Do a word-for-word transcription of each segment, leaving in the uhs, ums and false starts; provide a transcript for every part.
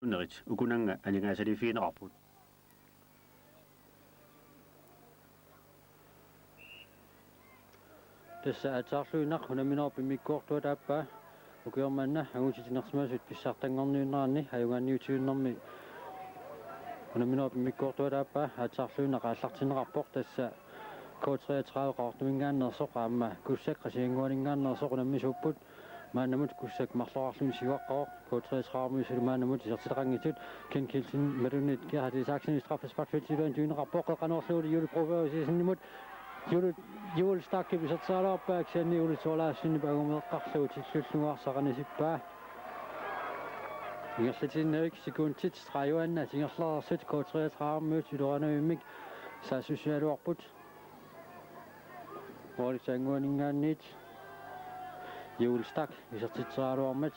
Nerit ukunannga aningaasaliiffigineqarput. Tassa aatsaarluinnaq unamminerup immikkoortuata aappaa ukioq manna angutit inersimasut pissartanngorniunneranni ajugaanniutiginermi unamminerup immikkoortuata aappaa aatsaarluinnaq aallartinneqarpoq. Tassa K treogtredive Qaqortuminngaanneersoq aamma Kussak Qasigiannguaninngaanneersoq unammisuupput. Maannamut Kussak marloraarluni siuaqqavoq. K treogtredive-miut suli maannamut isertitaqanngitsut. Ken Kielsen, Madunnit Gerhard Isaksen, straffesparkfeltip iluani tunineqarpoq, qeqqanoorlugu Juulut Broberg Isaksenimut. Juulut, Juul Stachip isertitseriaraluarpaa, kisianni Juulut Thorleifsenip angumeeqqarlugu tillullugu arsaq anisippaa. Ingerlatiinnavik, sekundit tredive-annat ingerlareersut K treogtredive-miut iloranavimmik saassussigaluarput. Mooritsannguaninngaanniit Juul Stach isertitseriaraluarmat.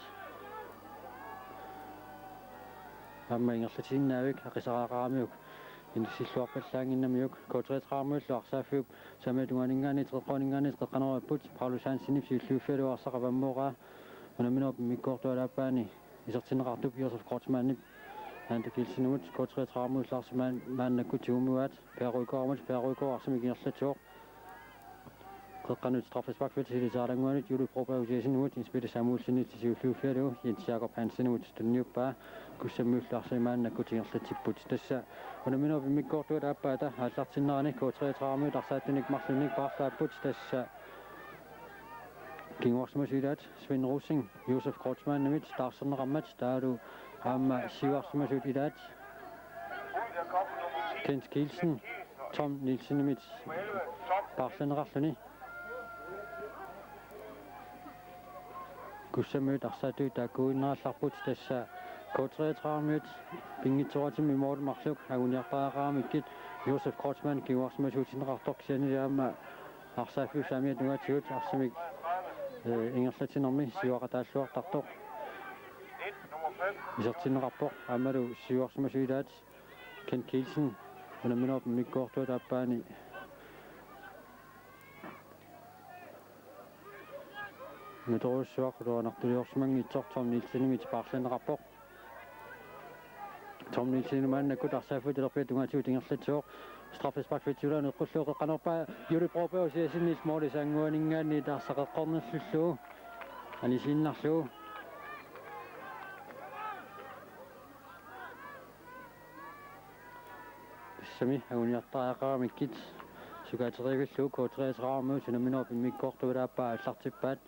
Aamma ingerlatiinnavik aqisariaqaramiuk inissilluarpallaannginnamiuk. K treogtredive-miullu arsaaffiup saamiata tungaaninngaanniit, qeqqaninngaanniit qeqqanoorapput. Paulus Hansenip siulliuffigalugu arsaq avammooraa. Unamminerup immikkoortuata aappaani isertinneqartup Josef Kreutzmannip Ante Kielsenimut. K treogtredive-miullu arsaq maan-, maannakkut tigummivaat. Per Rygaardimut, Per Rygaard arsamik ingerlatsivoq. Qeqqanut straffesparkfeltip silitaarannguanut Juulut Broberg Isaksenimut, Jens Peter Samuelsenip siulliuffigalugu Jens Jakob Hansenimut tunniuppaa. Kussammiullu arsaq maannakkut ingerlatsipput. Tassa unamminerup immikkoortuata aappaata aallartinnerani K treogtredive-miut arsaattunik marlunnik paarlaapput. Tassa kinguarsimasut ilaat Svend Rosing Josef Kreutzmannimit taarserneqarmat, taavalu aamma siuarsimasut ilaat Kent Kielsen Tom Nielsenimit paarlanneqarluni. Kussammiut arsaattuit taakkuuginnarallarput. Tassa K treogtredive-miut pinngitsooratimmi måli marluk anguniartariaqaramikkit, Josef Kreutzmann kinguarsimasuutinneqartoq, kisiannili aamma arsaaffiup saamiata tungaatigut arsamik, eh, ingerlatsinermi siuaqataalluartartoq isertinneqarpoq. Aammalu siuarsimasut ilaat Kent Kielsen unamminerup immikkoortuata aappaani nutorujussuaq, iluanartuliorsimanngitsoq Tom Nielsenimit paarlanneqarpoq. Tom Nielsen maannakkut arsaaffiup talerpiata tungaatigut ingerlatsivoq. Straffesparkfeltip iluani eqqullugu qeqqanoorpaa Juulut Broberg Isaksenip, Mooritsannguaninngaanniit arsaq eqqornerlullugu anisiinnarlugu. Tassami anguniartariaqaramikkit sukaaterivillugu K treogtredive-miut unamminerup immikkoortuata aappaa aallartippaat.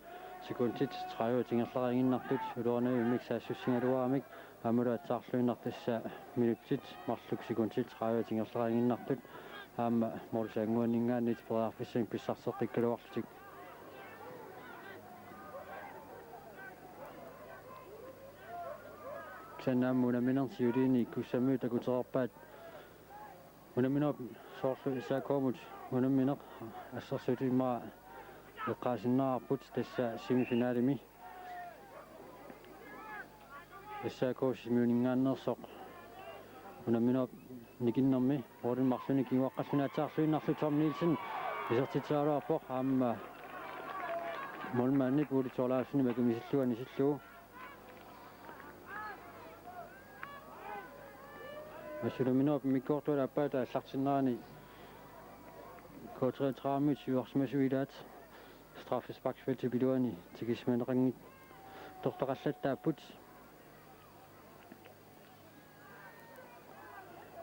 Sekundit tredive ingerlariiginnartut iloranavimmik saassussigaluaramik aammalu aatsaarluinnaq, tassa minutsit marluk sekundit tredive ingerlariiginnartut aamma Mooritsannguaninngaanniit periarfissanik pissarseqqikkaluarlutik. Kisianni aamma unamminermi siuliini Kussammiut takutereerpaat. Unamminerup soorlu S A K-mut unammineq assersuutigimmata eqqaasinnaavarput tassa semifinalimi. S A K Sisimiuninngaanneersoq unamminerup nikinnermi målip marlunnik kinguaqqalluni aatsaarluinnarlu Tom Nielsen isertitseriaraluarpoq, aamma målmandip Ole Thorleifsenip akimisillugu anisillugu. Assut unamminerup immikkoortuata aappaata aallartinnerani K treogtredive-miut siuarsimasut ilaat straffesparkfeltip iluani tikisimaneqanngitsortaqallattaapput.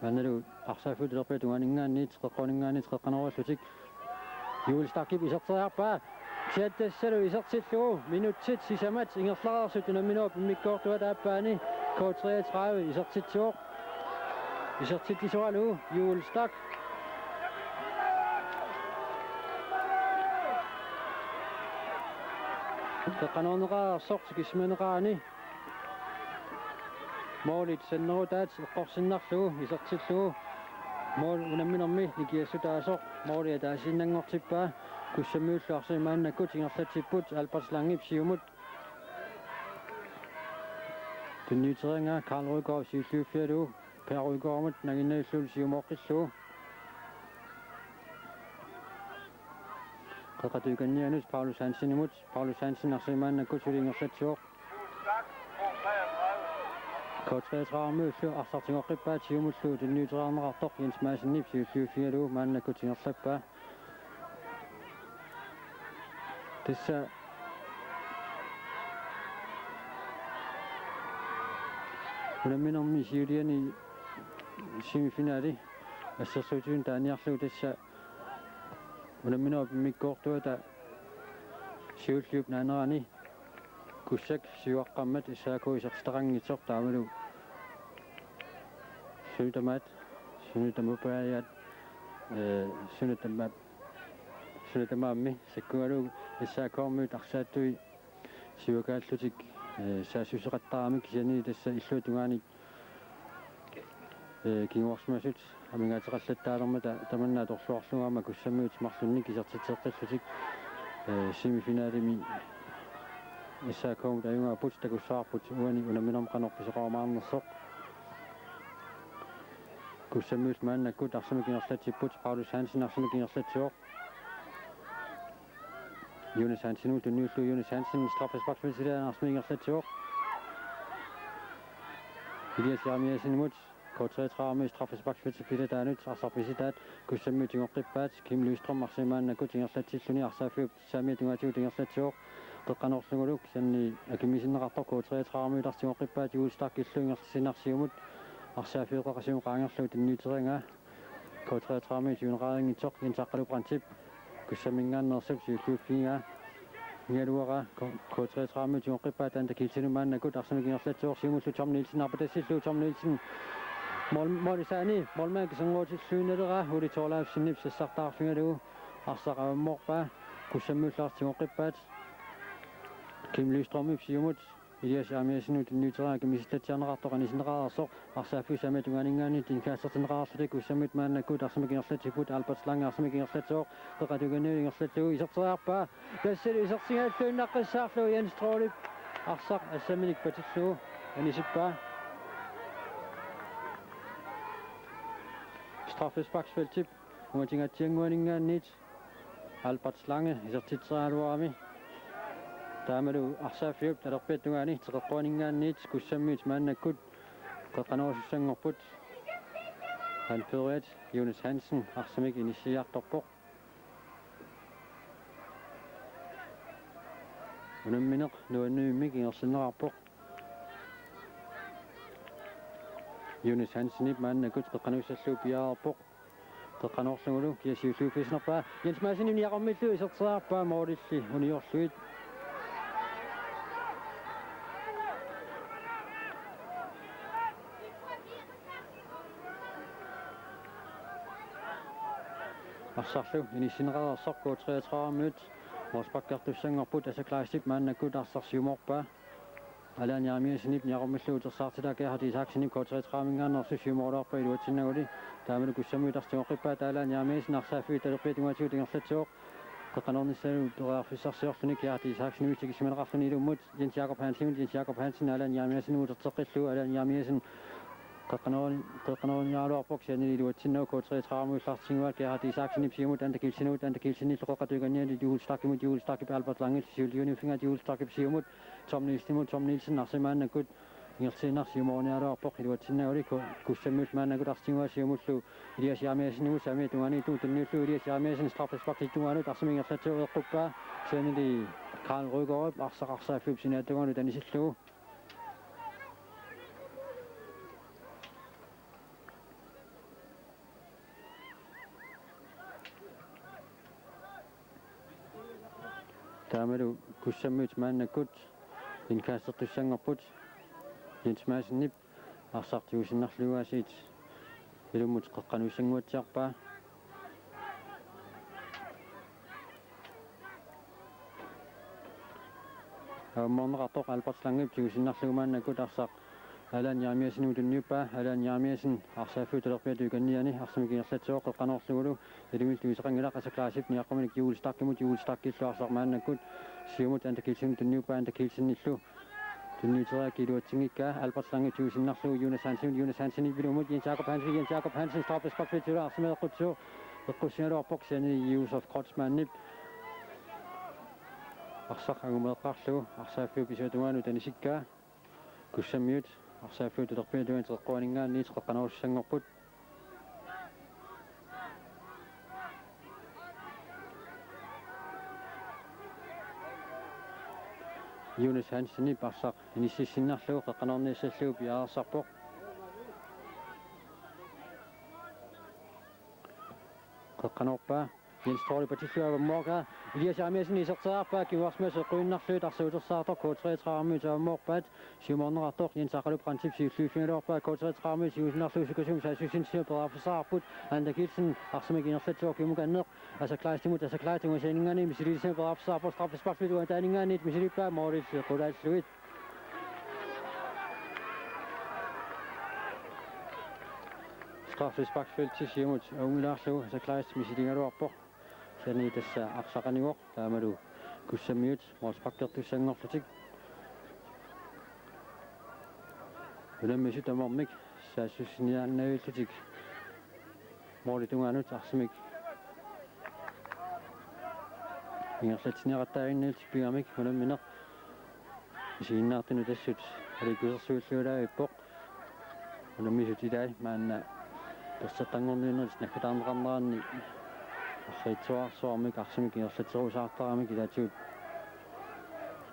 Maannalu arsaaffiup talerpiata tungaaninngaanniit, qeqqaninngaanniit qeqqanoorillutik Juul Stachip iserteriarpaa. Kisianni tassalu isertillugu minutsit sisamat ingerlareersut unamminerup immikkoortuata aappaani K treogtredive isertitsivoq. Isertitsisoralugu Juul Stach. Qeqqanoorneqareersoq tikisimaneqarani. Målit sannerutaat eqqorsinnarlugu isertillugu mål unamminermi nikiassutaasoq måli ataasiinnanngortippaa. Kussammiullu arsaq maannakkut ingerlatsipput, Albert Langep siumut tunniuteriaraa Karl Rygaard siulliuffigalugu Per Rygaardimut nangiinnarlugu siumooqqillugu. Qeqqata tungaaninngaanniit Paulus Hansenimut, Paulus Hansen arsaq maannakkut suli ingerlatsivoq. K treogtredive-miullu arsaq tigoqqippaat siumullu tunniuteriarneqartoq Jens Madsenip siulliuffigalugu maannakkut ingerlappaa. Tassa unamminermi siuliani semifinali assersuutitut taaniarlugu tassa unamminerup immikkoortuata siulliup naanerani Kussak siuaqqammat S A K isertitaqanngitsoq taavalu suna tamaat, suna tamapaajaat, ee, suna tama-, suna tamaammi sakkugalugu S A K-miut arsaattui siuakaallutik, ee, saassusseqattaramik kisianni tassa illuatungaani ee, kinguarsimasut amigaateqallattaalermata tamanna atorluarlugu aamma Kussammiut marlunnik isertitseqqillutik, ee, semifinalimi S A K-mut ajugaapput takussavarput uani unamminermi qanoq pisoqarumaarnersoq. Kussammiut maannakkut arsamik ingerlatsipput, Paulus Hansen arsamik ingerlatsivoq. Jonas Hansenimut tunniullugu Jonas Hansen straffesparksfeltip ilaanut arsamik ingerlatsivoq. Elias Jeremiassenimut K treogtredive-mi straffesparksfeltip ilataanut arsaq misitaat Kussammiut tigoqqippaat, Kim Lystrøm arsamik maannakkut ingerlatsilluni arsaaffiup saamiata tungaatigut ingerlatsivoq qeqqanoorlugulu, kisianni akimmisinneqartoq K treogtredive-miut arsaq tigoqqippaat Juul Stachillu ingerlatsiinnarsiumut arsaaffiup qeqqa siumut qaangerlugu tunniuteriaraa. K treogtredive-miut siuneqareerinngitsoq Jens Aqqalu Brandtip Kussamminngaanneersoq siulliuffigaa. Ingaluara K-, K treogtredive-miut tigoqqippaat Anda Kielsenimut maannakkut arsamik ingerlatsivoq siumullu Tom Nielsen arpatassillugu, Tom Nielsen mål-, målisaani målmand kiserngootilluinnaleraa Ole Thorleifsenip sassartaarfigalugu arsaq avammoorpaa. Kussammiullu arsaq tigoqqippaat Kim Lystrømip siumut Elias Jeremiassenimut tunniuteriaraa akimmisilaatsiarneqartoq anisinneqareersoq arsaaffiup saamiata tungaaninngaanniit inkaasertinneqareerlutik. Kussammiut maannakkut arsamik ingerlatsipput, Albert Slange arsamik ingerlatsivoq qeqqata tungaaniittut ingerlatsivoq iserteriarpaa. Tassa isertigalluinnaqqissaarlugu Jens Trollip arsaq assamminik patillugu anisippaa. Straffesparksfeltip uatingaatsiannguaninngaanniit Albert Slange isertitseriaraluarami. Taamalu arsaaffiup talerpiata tungaani teqeqquaninngaanniit Kussammiut maannakkut qeqqanoorusussanngorput. Anføreriat Jonas Hansen arsamik inissiiartorpoq. Unammineq nuannivimmik ingerlanneqarpoq. Jonas Hansenip maannakkut qeqqanoorussallugu piareerpoq. Qeqqanoorlugulu kia siulliuffigisinnaavaa. Jens Madsenip niaqormillu iserteriarpaa målilli uniorlugit. Arsarlu inissinneqareersoq K treogtredive-miut målsparkertussanngorput, Asa Kleistip maannakkut arsaq siumoorpaa. Allan Jeremiassenip niaqormillu utersaartitaa Gerhard Isaksenip K treogtredive-minngaanneersoq siumoorluarpaa iluatsinnaguli. Taamalu Kussammiut arsaq tigoqqippaat, Allan Jeremiassen arsaaffiup talerpiata tungaatigut ingerlatsivoq qeqqanoornissaanut periarfissarsiorluni Gerhard Isaksenimit tikisimaneqarluni ilummut Jens Jakob Hansenimut, Jens Jakob Hansen Allan Jeremiassenimut uterteqqillugu, Allan Jeremiassen qeqqanooruni-, qeqqanooruniaraluarpoq kisiannili iluatsinnagu. K treogtredive-miullu arsaq tiguaat Gerhard Isaksenip siumut Anda Kielsenimut, Anda Kielsenillu qeqqata tungaaniittut Juul Stachimut, Juul Stachip Albert Slangep siulliuniuffigaat Juul Stachip siumut Tom Nielsenimut, Tom Nielsen arsamik maannakkut ingerlaannaq siumooruniaraluarpoq iluatsinnaguli. Ku-, Kussammiut maannakkut arsaq tiguaat siumullu Elias Jeremiassenimut saamiata tungaaniittut tunniullugu, Elias Jeremiassen straffesparkip tungaanut arsamik ingerlatsivoq eqquppaa. Kisiannili Karl Rygaardip arsaq arsaaffiup sinaata tungaanut anisillugu. Taamalu Kussammiut maannakkut indkastertussanngorput, Jens Madsenip arsaq tigusinnarlugu aasiit ilummut qeqqanoorussannguatsiarpaa. Avammoorneqartoq Albert Slangep tigusinnarlugu maannakkut arsaq Allan Jeremiassenimut tunniuppaa. Allan Jeremiassen arsaaffiup talerpiata tungaaniittut arsamik ingerlatsivoq qeqqanoorlugulu. Ilummut tunniussaqanngilaq, Asa Kleistip niaqqumillugu Juul Stachimut, Juul Stachillu arsaq maannakkut siumut Anda Kielsenimut tunniuppaa, Anda Kielsenillu tunniuteriaraa iluatsinngikkaa. Albert Slange tigusinnarlugu Jonas Hansenimut, Jonas Hansenip ilummut Jens Jakob Hansen, Jens Jakob Hansen straffesparkfeltip ulaani arsamik eqqussivoq, eqqussigaluarpoq kisianni Josef Kreutzmannip arsaq angumeeqqaarlugu arsaaffiup isuata tungaanut anisikkaa. Kussammiut Arsaaffik talerpiata tungaanut teqeqquaninngaanniit qeqqanoortussanngorput. Jonas Hansenip arsaq inississinnarlugu qeqqanoorniassallugu piareersarpoq. Qeqqanoorpaa Jens Trolle patillugu avammoorpaa. Elias Jeremiassen iserteriarpaa, kinguarsimasut eqquinnarlugit arsaq utersaartoq K treogtredive-miut avammoorpaat. Siumorneqartoq Jens Aqqalu Brandtip siulliuffigaluarpaa, K treogtredive-miut siusinarlugu sukkasuumik saassussinermut periarfissaqarput. Anda Kielsen arsamik ingerlatsivoq kimukanneq. Asa Kleistimut, Asa Kleistimut misiliinermik periarfissaqarpoq, straffesparkfeltip tungaaninngaanniit misilippaa, målip qulaallugit. Straffesparkfeltip siumut aungilaarlugu Asa Kleist misiligaluarpoq. Kisianni tassa arsaq anivoq, taamalu Kussammiut målsparkertussanngorlutik unammisut tamarmik saassussiniaannavillugit målip tungaanut arsamik ingerlatsineqattaaginnarlutik pigamik unammineq isiginnaartunut assut aliikkusersuilluinnavippoq. Unammisut ilaat maanna persertanngorniunnerit naggataarneqarneranni arriitsuarsuarmik arsamik ingerlatserusaartaramik ilaatigut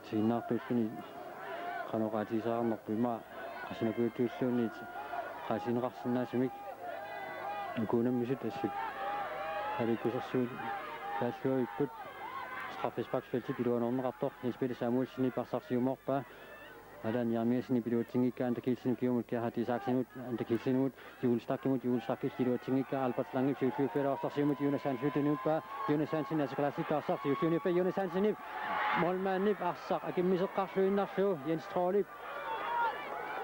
isiginnaartuulluni qanoq oqaatigisaqarnerput, immaqa qassinakujuttuilluunniit oqaatigineqarsinnaasumik. Uku unammisut assut aliikkusersuinnarluinnarput. Straffesparkfeltip iluanoorneqartoq Jens Peter Samuelsenip arsaq siumoorpaa. Allan Jeremiassenip iluatsinngikkaa Anda Kielsenip kingumut Gerhard Isaksenimut, Anda Kielsenimut Juul Stachimut, Juul Stachip iluatsinngikkaa Albert Langep siulliuffigaluartoq siumut Jonas Hansenimut tunniuppaa. Jonas Hansen Asa Kleistip arsaq siulliuniuppaa, Jonas Hansenip målmandip arsaq akimmiseqqarluinnarlugu Jens Trollep.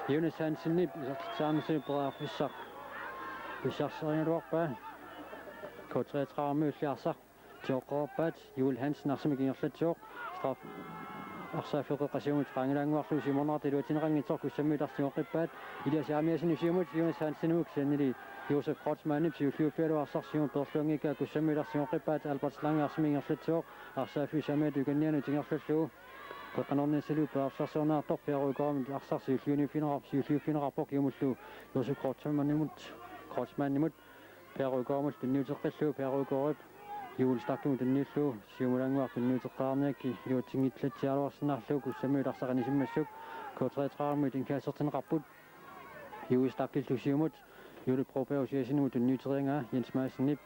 Jonas Hansenip isertitseriarnermut periarfissaq pissarsigaluarpaa. K treogtredive-miulli arsaq tigooqqaarpaat, Juul Hansen arsamik ingerlatsivoq. Straff-, arsaaffiup qeqqa siumut qaangilaannguarlugu siumorneqartoq iluatsinneqanngitsoq Kussammiut arsaq tigoqqippaat. Elias Jeremiassenip siumut Jonas Hansenimut, kisiannili Josef Kreutzmannip siulliuffigaluartoq siumut peerluanngikkaa Kussammiut arsaq tigoqqippaat. Albert Lange arsamik ingerlatsivoq arsaaffiup saamiata tungaaninngaanniit ingerlallugu qeqqanoorniassallugu periarfissarsiorneqartoq Peeruukoormut arsaq siulliunniuffigineqar-, siulliuffigineqarpoq kingumullu Josef Kreutzmannimut, Kreutzmannimut Peeruukoormut tunniuteqqillugu, Peeruukoorip Juul Stachimut tunniullugu siumulaannguaq tunniuteqqaarniakkit iluatsinngitsoorluarsinnaalluni Kussammiut arsaq anisimmassuk. K treogtredive-miut indkastertinneqarput. Juul Stachillu siumut Juulut Broberg Josiassenimut tunniuteriaraa, Jens Madsenip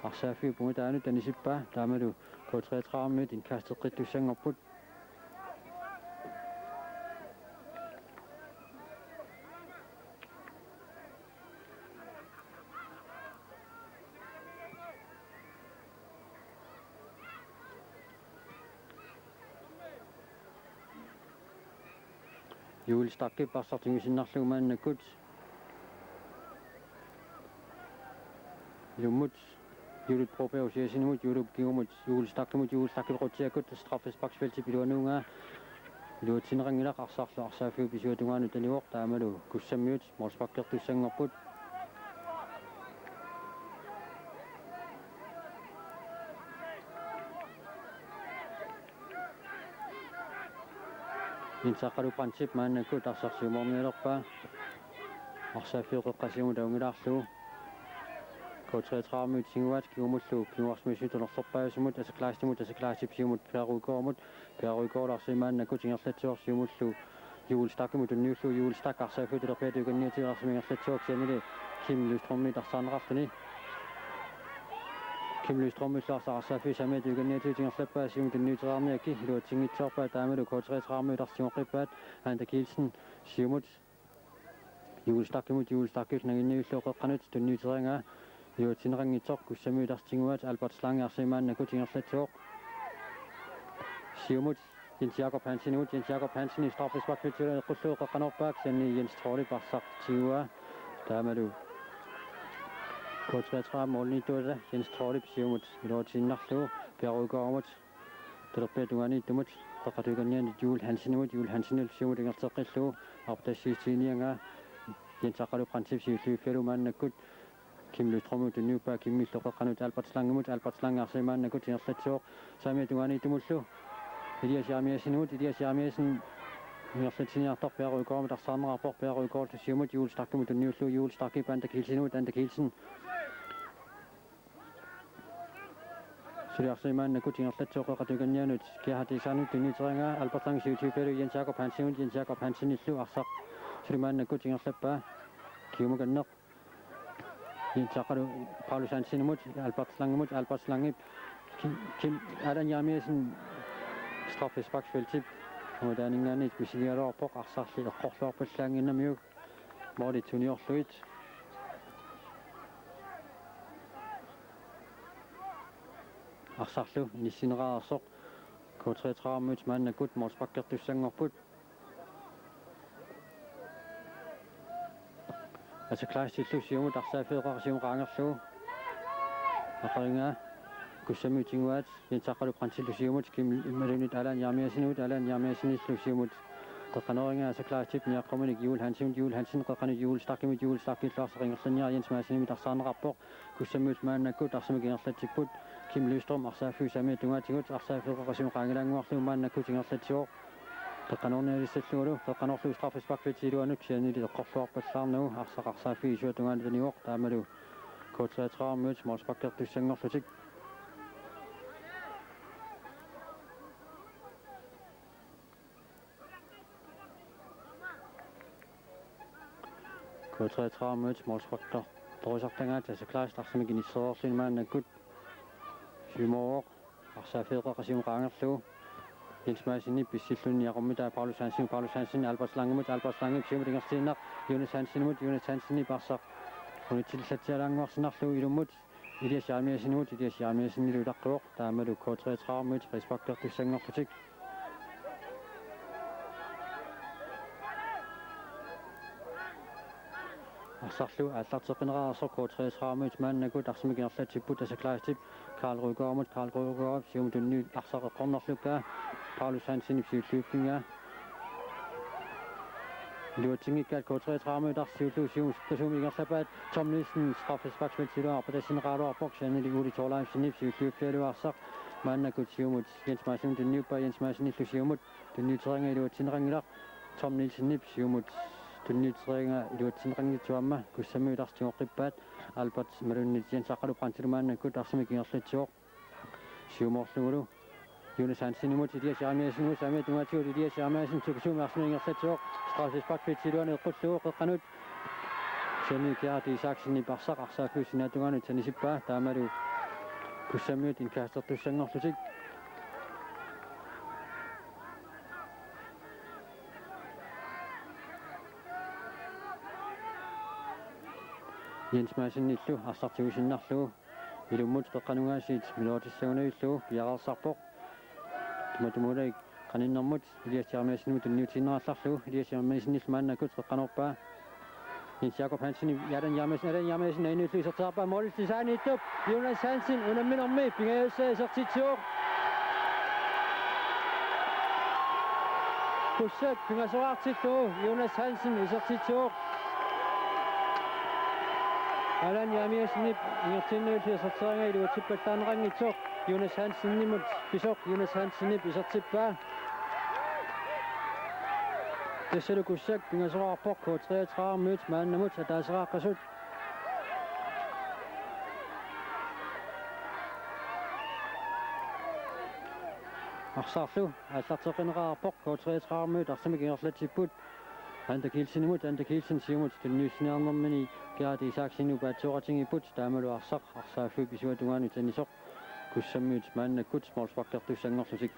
arsaaffiup ungataanut anisippaa, taamalu K treogtredive-miut indkasteqqittussanngorput. Juul Stachip arsaq tigusinnarlugu maannakkut ilummut Juulut Broberg Josiassenimut, Juulup kingumut Juul Stachimut, Juul Stachip qutsiakkut straffesparkfeltip iluanuugaa iluatsinneqanngilaq, arsarlu arsaaffiup isuata tungaanut anivoq, taamalu Kussammiut målsparkertussanngorput. Jens Aqqalu Brandtip maannakkut arsaq siumoornialerpaa. Arsaaffiup qeqqa siumut aungilaarlugu K treogtredive-miut tiguaat, kingumullu kinguarsimasut tunorlerpaajusumut Asa Kleistimut, Asa Kleistip siumut Peeruukoormut, Peeruukoorlu arsaq maannakkut ingerlatsivoq siumullu Juul Stachimut tunniullugu, Juul Stach arsaaffiup talerpiata tungaaninngaanniit arsamik ingerlatsivoq, kisiannili Kim Lystrømimit arsaarneqarluni. Kim Lystrømillu arsaq arsaaffiup saamiata tungaaninngaanniit ingerlappaa, siumut tunniuteriarniakkit iluatsinngitsoorpaa, taamalu K treogtredive-miut arsaq tigoqqippaat. Anda Kielsen siumut Juul Stachimut, Juul Stachip nanginniullugu qeqqanut tunniuteriaraa iluatsinneqanngitsoq, Kussammiut arsaq tiguaat, Albert Lange arsaq maannakkut ingerlatsivoq siumut Jens Jakob Hansenimut, Jens Jakob Hansen straffesparkfeltip suli eqqullugu qeqqanoorpaa, kisianni Jens Trollip arsaq tiguaa, taamalu K treogtredive-miut målimiittuata Jens Trollip siumut iluatsiinnarlugu Peeruukoormut talerpiata tungaaniittumut, qeqqata tungaaninngaanniit Juul Hansenimut, Juul Hansenip siumut ingerlateqqillugu arpatassiissutigiinnarniaraa, Jens Aqqalu Brandtip siulliuffigalugu maannakkut Kim Lystrømimut tunniuppaa, Kimillu qeqqanut Albert Langemut, Albert Lange arsaq maannakkut ingerlatsivoq saamiata tungaaniittumullu Elias Jeremiassenimut, Elias Jeremiassen Ingerlatsiniartarpoq P R Rygaardimut arsaarneqarpoq, P R Rygaardillu siumut Juul Stachimut tunniullugu, Juul Stachip Anda Kielsenimut, Anda Kielsen. Suli arsaq maannakkut ingerlatsivoq qeqqata tungaanut, Gerhard Isaksenimut tunniuteriaraa, Albert Langep siuliupialu Jens Jakob Hansenimut, Jens Jakob Hansenillu arsaq suli maannakkut ingerlappaa, kiumukanneq. Jens Jakob Paulus Hansenimut, Albert Langemut, Albert Langep, Kim, Kim, Allan Jeremiassen, straffesparksfeltip umaaninngaanniit misigigaluarpoq, arsarli eqqorluarpallaannginnamiuk, målit uniorlugit. Arsarlu inissinneqareersoq, K treogtredive-miut maannakkut målsparkertussanngorput. Asa Kleistillu siumut arsaaffiup qeqqata siumut qaangerlugu. Aqaguani Kussammiut tiguaat, Jens Jakob Brandtillu siumut, Kim imaluunniit Allan Jeremiassenimut, Allan Jeremiassenillu siumut qeqqanooriaraa, Asa Kleistip niaqquminik Juul Hansenimut, Juul Hansen qeqqanut Juul Stachimut, Juul Stachillu arsaq ingerlanniaraa Jens Madsenimit arsaarneqarpoq. Kussammiut maannakkut arsamik ingerlatsipput, Kim Lystrøm arsaaffiup saamiata tungaatigut arsaaffiup qeqqata siumut qaangilaannguarlugu maannakkut ingerlatsivoq. Qeqqanoornialissallugulu, qeqqanoorlugu straffesparkfeltip iluanut, kisiannili eqqorluarpallaarnagu, arsaq arsaaffiup isuata tungaanut anivoq, taamalu K treogtredive-miut målsparkertussanngorlutik. K treogtredive-miut målsparkertorisartagaat, Asa Kleist arsamik inissereerluni maannakkut siumooq, arsaaffiup qeqqata siumut qaangerlugu. Jens Madsenip pissilluni niaqummitaa Paulus Hansen, Paulus Hansen Albert Langemut, Albert Langep siumut ingerlaannaq Jonas Hansenimut, Jonas Hansenip arsaq unitsillatsialaannguarsinnarlugu ilummut Elias Jeremiassenimut, Elias Jeremiassenilu ilaqquvoq, taamalu K treogtredive-miut frisparkertussanngorlutik. Arsarlu aallarteqqinneqareersoq, K treogtredive-miut maannakkut arsamik ingerlatsipput, Asa Kleistip Karl Rygaardimut, Karl Rygaardip siumut tunniut arsaq eqqornerlukkaa, Paulus Hansenip siulliuffigaa. Iluatsinngikkaat K treogtredive-miut arsaq siulliup siumut sukkasuumik ingerlappaat, Tom Nielsen straffesparkfeltip iluanut arpatassinneqaraluarpoq, kisiannili Ole Thorleifsenip siulliuffigalugu arsaq maannakkut siumut Jens Madsenimut tunniuppaa, Jens Madsenillu siumut tunniuteriaraa iluatsinneqanngilaq, Tom Nielsenip siumut tunniuteriaraa iluatsinneqanngitsoq aamma, Kussammiut arsaq tigoqqippaat, Albert imaluunniit Jens Jakob Brandtilu maannakkut arsamik ingerlatsivoq. Siumoorlugulu Jonas Hansenimut, Elias Jeremiassenimut saamiata tungaatigut, Elias Jeremiassen sukkasuumik arsamik ingerlatsivoq, straffesparkfeltip iluanut eqqullugu qeqqanut. Kisianni Gerhard Isaksenip arsaq arsaaffiup sinaata tungaanut sanisippaa, taamalu Kussammiut indkastertussanngorlutik. Jens Madsenillu arsaq tigusinnarlugu ilummut qeqqanungaasiit minuutissanngunavillugu piareersarpoq. Tamatumuuna qaninnermut Elias Jeremiassenimut tunniutiinnarallarlugu, Elias Jeremiassenillu maannakkut qeqqanoorpaa. Jens Jakob Hansen, Allan Jeremiassen, Allan Jeremiassen ajunnullu isertitseriarpaa, målip designiittup Jonas Hansen unamminermi pingajussaa isertitsivoq. Kussak pingasoraartillugu Jonas Hansen isertitsivoq. Allan Jeremiassenip ingerlaannarlugu isertitseriaraa iluatsippallaarneqanngitsoq, Jonas Hansenimut pisoq, Jonas Hansenip isertippaa. Tassalu Kussak pingasoraarpoq, K treogtredive-miut maannamut ataaseraaqqasut. Arsarlu aallarteqqinneqareerpoq, K treogtredive-miut arsamik ingerlatsipput. Anda Kielsenimut, Anda Kielsen siumut tunniussiniarnermini Gerhard Isaksenimut paatsooqatigiipput, taamalu arsaq arsaaffiup isuata tungaanut anisoq, Kussammiut maannakkut målsparkertussanngorlutik.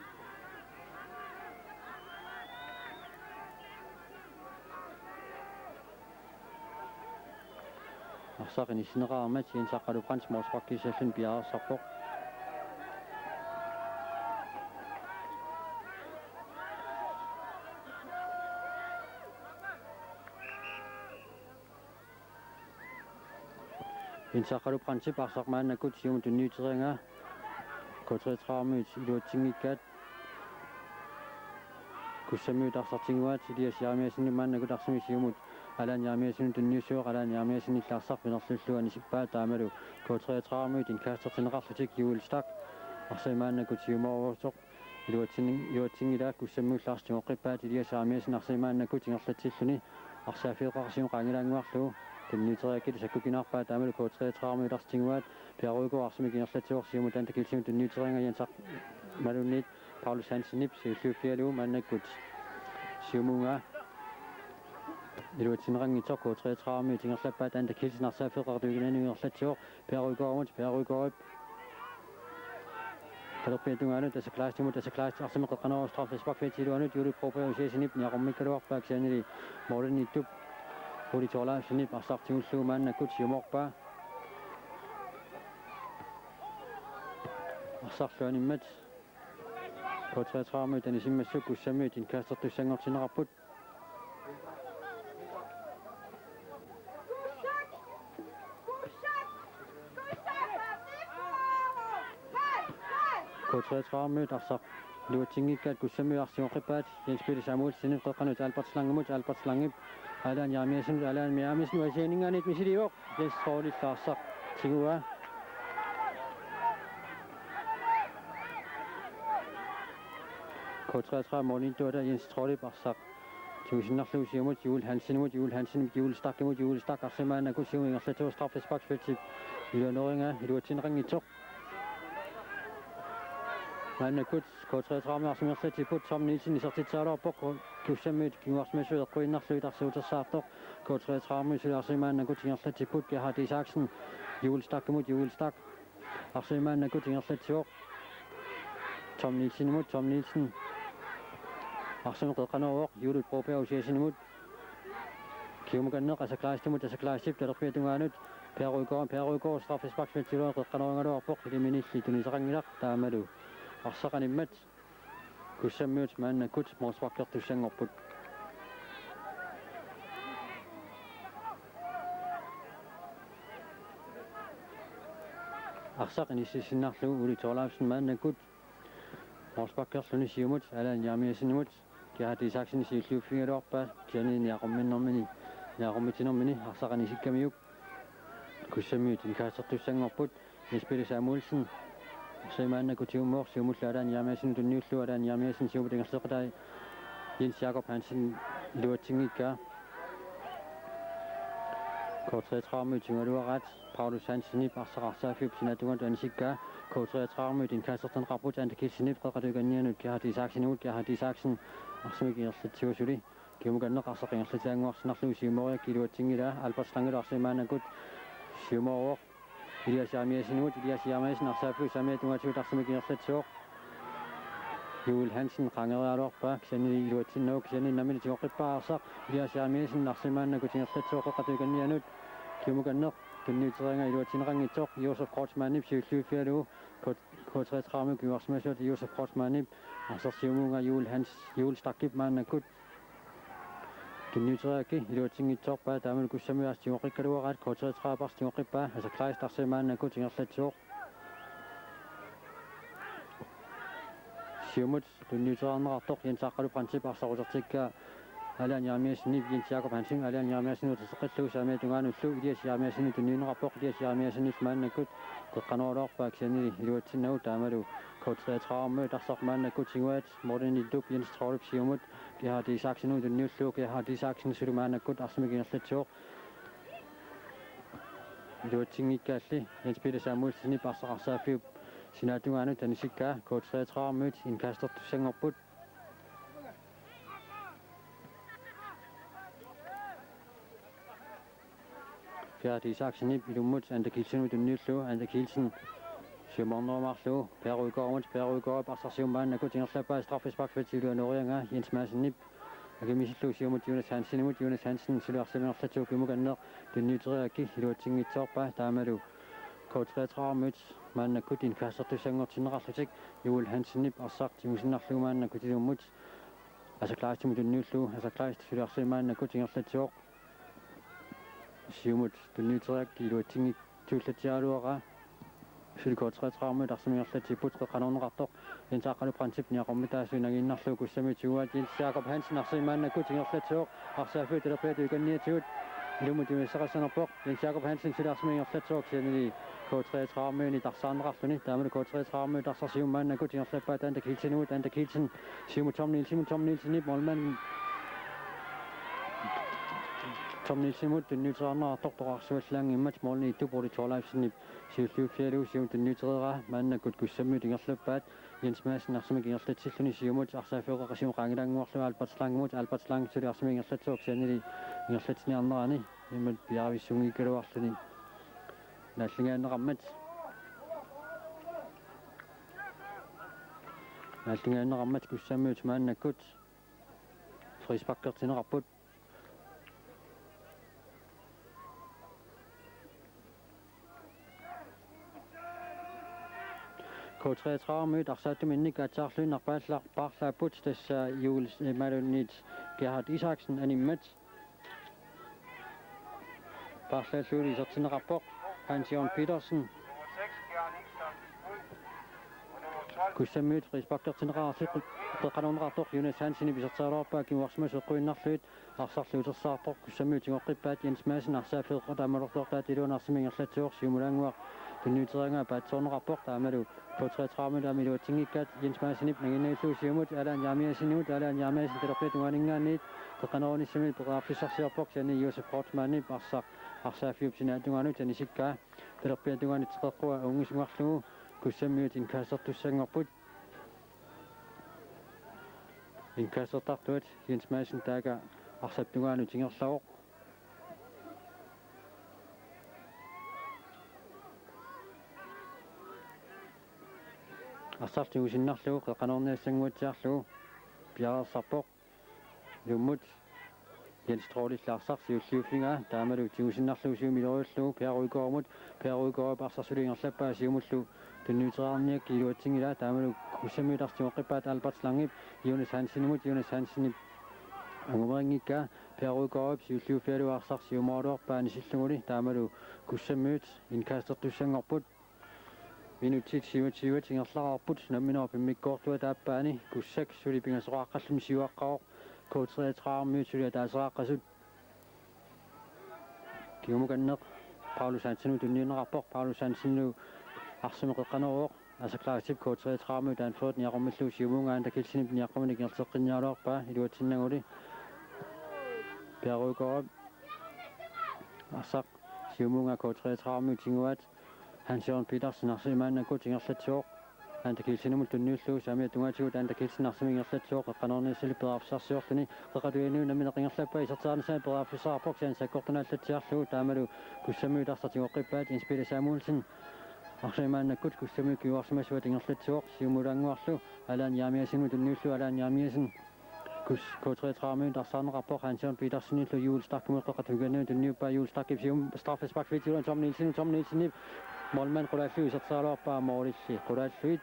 Arsaq inissinneqareermat Jens Aqqalu Frandsen målsparkissalluni piareersarpoq. Jens Aqqalu Frandsenip arsaq maannakkut siumut tunniuteriaraa. K treogtredive-miut iluatsinngikkaat. Kussammiut arsaq tiguaat, Elias Jeremiassenimut maannakkut arsamik siumut Allan Jeremiassenimut tunniussivoq, Allan Jeremiassenillu arsaq pinerlullugu anisippaa, taamalu K treogtredive-miut indkastertinneqarlutik. Juul Stach arsaq maannakkut siumoorusoq, Iluatsin-, iluatsinngilaa, Kussammiut arsaq tigoqqippaat, Elias Jeremiassen arsaq maannakkut ingerlatsilluni. Arsaaffiup qeqqa siumut qaangilaannguarlugu. Tunniuteriarakku sakkukinaarpaat taamalu K treogtredive arsaq tiguaat. Per Rygaard arsamik ingerlatsivoq, siumut Anda Kielsenimut tunniuteriaraa, Jens Ak-, malunnit Paulus Hansenip siulliuffigalugu maannakkut siumunnga iluatsinneqanngitsoq. K treogtredive ingerlappaat, Anda Kielsen arsaaffiup qeqqa tiguaat ingerlatsivoq. Per Rygaardimut, Per Rygaardip talerpiata tungaanut Asa Kleistimut, Asa Kleist arsamik qeqqanooq straffesparkfeltip iluanut, Juulut Broberg Josefsenip niaqormikkaluarpaa kisiannili Morten Iddup Ole Thorleifsenip arsaq tigullugu maannakkut siumoorpaa. Arsarlu animmat K treogtredive anisimmassuk Kussammiut indkastertussanngortinneqarput. K treogtredive arsaq iluatsinngikkaat Kussammiut arsaq tigoqqippaat, Jens Peter Samuelsenip qeqqanut Albert Slangemut, Albert Slangep Allan Jeremiassenimut, Allan Jeremiassen Aasianninngaanniit misiliivoq, Jens Trollip arsaq tiguaa. K treogtredive målmandip Jens Trollip arsaq tigusinnarlugu siumut Juul Hansenimut, Juul Hansenip Juul Stachimut, Juul Stach arsamik maannakkut siumut ingerlatsivoq, straffesparkfeltip iluanut norianga iluatsinneqanngitsoq. Maannakkut K treogtredive arsamik ingerlatsipput, Tom Nielsen isertitseriaraluarpoq, Kussammiut kinguarsimasut eqquinnarlugit arsaq utersaartoq. K treogtredive suli arsamik maannakkut ingerlatsipput, Gerhard Isaksen Juul Stachimut, Juul Stach arsamik maannakkut ingerlatsivoq Tom Nielsenimut, Tom Nielsen arsamik qeqqanooq Juulut Broberg Josefsenimut. Kiumukanneq Asa Kleistimut, Asa Kleistip talerpiata tungaanut Per Rygaard, Per Rygaard straffesparkfeltip iluanut qeqqanooraluarpoq, ilaminik tunniussaqanngilaq, taamalu arsaq animmat Kussammiut maannakkut målsparkertussanngorput. Arsaq inississinnarlugu Ole Thorleifsen maannakkut målsparkerluni siumut Allan Jeremiassenimut, Gerhard Isaksen siulliuffigaluarpaa kisianni niaqorminnermini, niaqormitsinermini arsaq inissikkamiuk. Kussammiut indkastertussanngorput, Jens Peter Samuelsen arsamik maannakkut tigummooq, siumullu Allan Jeremiassenimut tunniullugu, Allan Jeremiassen siumut ingerlateqataa, Jens Jakob Hansen iluatsinngikkaa. K treogtredive tigualuaraat, Paulus Hansenip arsaq arsaaffiup sinaatungaanut anisikkaa. K treogtredive indkastertinneqarput, Anda Kielsenip qeqqata tungaanut Gerhard Isaksenimut, Gerhard Isaksen arsamik ingerlatsivoq suli. Kiumukanneq arsaq ingerlatsiaannguarsinnarlugu siumooriaraa iluatsinngilaa, Albert Slange arsamik maannakkut siumooq Elias Jeremiassenimut, Elias Jeremiassen arsaaffiup saamiata tungaatigut arsamik ingerlatsivoq. Juul Hansen qaangeriaraluarpaa kisianni iluatsinnagu, kisianni nammineq tigoqqippaa arsaq, Elias Jeremiassen arsamik maannakkut ingerlatsivoq qeqqata tungaanut. Kiumukanneq tunniuteriaraa iluatsinneqanngitsoq, Josef Kreutzmannip siulliuffigalugu, K-, K treogtredive kinguarsimasuat, Josef Kreutzmannip arsaq siumunnga Juul Hans-, Juul Stachip maannakkut tunniuteriaraa iluatsinngitsoorpaa, taamalu Kussammiut arsaq tigoqqikkaluaraat, K treogtredive arsaq tigoqqippaa, Asa Kleist arsamik maannakkut ingerlatsivoq. Siumut tunniuteriarneqartoq, Jens Aqqalu Brandtip arsaq utertikkaa Allan Jeremiassenip, Jens Jakob Hansen Allan Jeremiassenimut uterteqqillugu saamiata tungaanullu Elias Jeremiassenimut tunniunneqarpoq, Elias Jeremiassenip maannakkut qeqqanooraluarpaa kisianni iluatsinnagu, taamalu K treogtredive arsaq maannakkut tiguaat, Morten Iddup Jens Trollip siumut Gerhard Isaksenimut tunniullugu, Gerhard Isaksen suli maannakkut arsamik ingerlatsivoq. Iluatsinngikkaalli Jens Peter Samuelsenip arsaq arsaaffiup sinaatungaanut anisikkaa, K treogtredive indkastertussanngorput. Gerhard Isaksenip ilummut Anda Kielsenimut tunniullugu, Anda Kielsen siumoornerumaarlugu Per Rygaardimut, Per Rygaardip arsaq siumut maannakkut ingerlappaa, straffesparkfeltip iluanut norianga Jens Madsenip akimmisillugu siumut Jonas Hansenimut, Jonas Hansen suli arsamik ingerlatsivoq, kiumukanneq tunniuteriaraa iluatsinngitsoorpaa, taamalu K treogtredive maannakkut indkastertussanngortinneqarlutik, Juul Hansenip arsaq tigusinnarlugu maannakkut ilummut Asa Kleistimut tunniullugu, Asa Kleist suli arsamik maannakkut ingerlatsivoq. Siumut tunniuteriaraa iluatsinngitsuullatsiaraluaraa. Suli K treogtredive arsamik ingerlatsipput, qeqqanoorneqartoq Jens Aqqalu Brandtip niaqormitaasut nangiinnarlugu Kussammiut tiguaat, Jens Jakob Hansen arsamik maannakkut ingerlatsivoq, arsaaffiup talerpiata tungaatigut Ilummut tunniussaqassanerpoq, Jens Jakob Hansen suli arsamik ingerlatsivoq, kisiannili K treogtredive-miunit arsaarneqarluni. Taamalu K treogtredive-miut arsaq siumut maannakkut ingerlappaat Anda Kielsenimut, Anda Kielsen siumut Tom Nielsenimut, Tom Nielsenip målmand Tom Nielsenimut tunniuteriarneqartoq toqqarsuallaanngimmat målimiittup Ole Thorleifsenip siulliuffigalugu siumut tunniutereeraa. Maannakkut Kussammiut ingerlappaat, Jens Madsen arsamik ingerlatsilluni siumut arsaaffiup qeqqa siumut qaangilaannguarlugu Albert Langimut, Albert Lang suli arsamik ingerlatsivoq, kisiannili ingerlatsiniarnerani imatut piareersuunngikkaluarluni naalligaanneqarmat. Naalligaanneqarmat Kussammiut maannakkut frisparkertinneqarput. K treogtredive-miut arsaattuminnik aatsaarluinnaq paarla-, paarlaapput, tassa Juul, eh, Malunit Gerhard Isaksen animmat. Paarlaalluni isertinneqarpoq Hans Jørgen Petersen. Kussammiut frisparkertinneqarlutik qeqqanoorneqartoq Jonas Hansenip iserteraluarpaa kinguarsimasut eqquinnarlugit. Arsarli utersaarpoq, Kussammiut tigoqqippaat, Jens Madsen arsaaffiup qeqqa taamaalortoortaata iluanni arsamik ingerlatsivoq, siumulaannguaq tunniuteriaraa paatsoorneqarpoq, taamalu K treogtredive-miut aamma iluatsinngikkaat, Jens Madsenip nangiinnarlugu siumut Allan Jeremiassenimut, Allan Jeremiassen talerpiata tungaaninngaanniit qeqqanoorunissaminik periarfissarsiorpoq, kisianni Josef Kreutzmannip arsaq arsaaffiup sinaata tungaanut anisikkaa talerpiata tungaanut teqeqqua unngisungarlugu Kussammiut indkastertussanngorput. Indkastertartuat Jens Madsen taakku arsap tungaanut ingerlavoq. Arsaq tigusinnarlugu qeqqanoorniassannguatsiarlugu piareersarpoq. Ilummut Jens Trollillu arsaq siulliuffigaa, taamalu tigusinnarlugu siumut iluariullugu Per Rygaardimut, Per Rygaardip arsaq suli ingerlappaa siumullu tunniuteriarniakkit iluatsinngilaa, taamalu Kussammiut arsaq tigoqqippaat Albert Langip Jonas Hansenimut, Jonas Hansenip angumerinngikkaa, Per Rygaardip siulliuffigalugu arsaq siumooraluarpaa anisillugulu, taamalu Kussammiut indkastertussanngorput. Minutsit syvogtyve ingerlareerput, nammineq immikkoortuata aappaani Kussak suli pingasoqaaqqalluni siuaqqavoq, K treogtredive-miut suli ataasiaqqasut. Kingumukanneq Paulus Hansenimut tunniunneqarpoq, Paulus Hansenilu arsamik qeqqanooruvoq, Asa Kleistip K treogtredive-miut anførerit niaqqummillu siumuungaa Anda Kielsenip niaqquminik ingerlateqqinniaraluarpaa iluatsinnaguli. Per Rygaard arsaq siumuungaa K treogtredive-miut tiguaat, Hans Jørgen Petersen arsamik maannakkut ingerlatsivoq Anda Kielsenimut tunniullugu, saamiata tungaatigut Anda Kielsen arsamik ingerlatsivoq qeqqanoorniassallu periarfissarsiorluni. Qeqqata tunuaniit nammineq ingerlappaa, isertitseriarnissaa periarfissaqarpoq, kisianni sakkortunaalatsiarlugu, taamalu Kussammiut arsaq tigoqqippaat, Jens Peter Samuelsen arsamik maannakkut Kussammiut kinguarsimasuata ingerlatsivoq siumulaannguarlu Allan Jeremiassenimut tunniullugu, Allan Jeremiassen K treogtredive-miut arsaarneqarpoq, Hans Jørgen Petersenillu Juul Stachimut qeqqata tungaaninngaanniit tunniuppaa, Juul Stachip siumut straffesparkfeltip iluani Tom Nielsen, Tom Nielsenip målmand qulaalluni iserteraluarpaa målilli qulaallugit.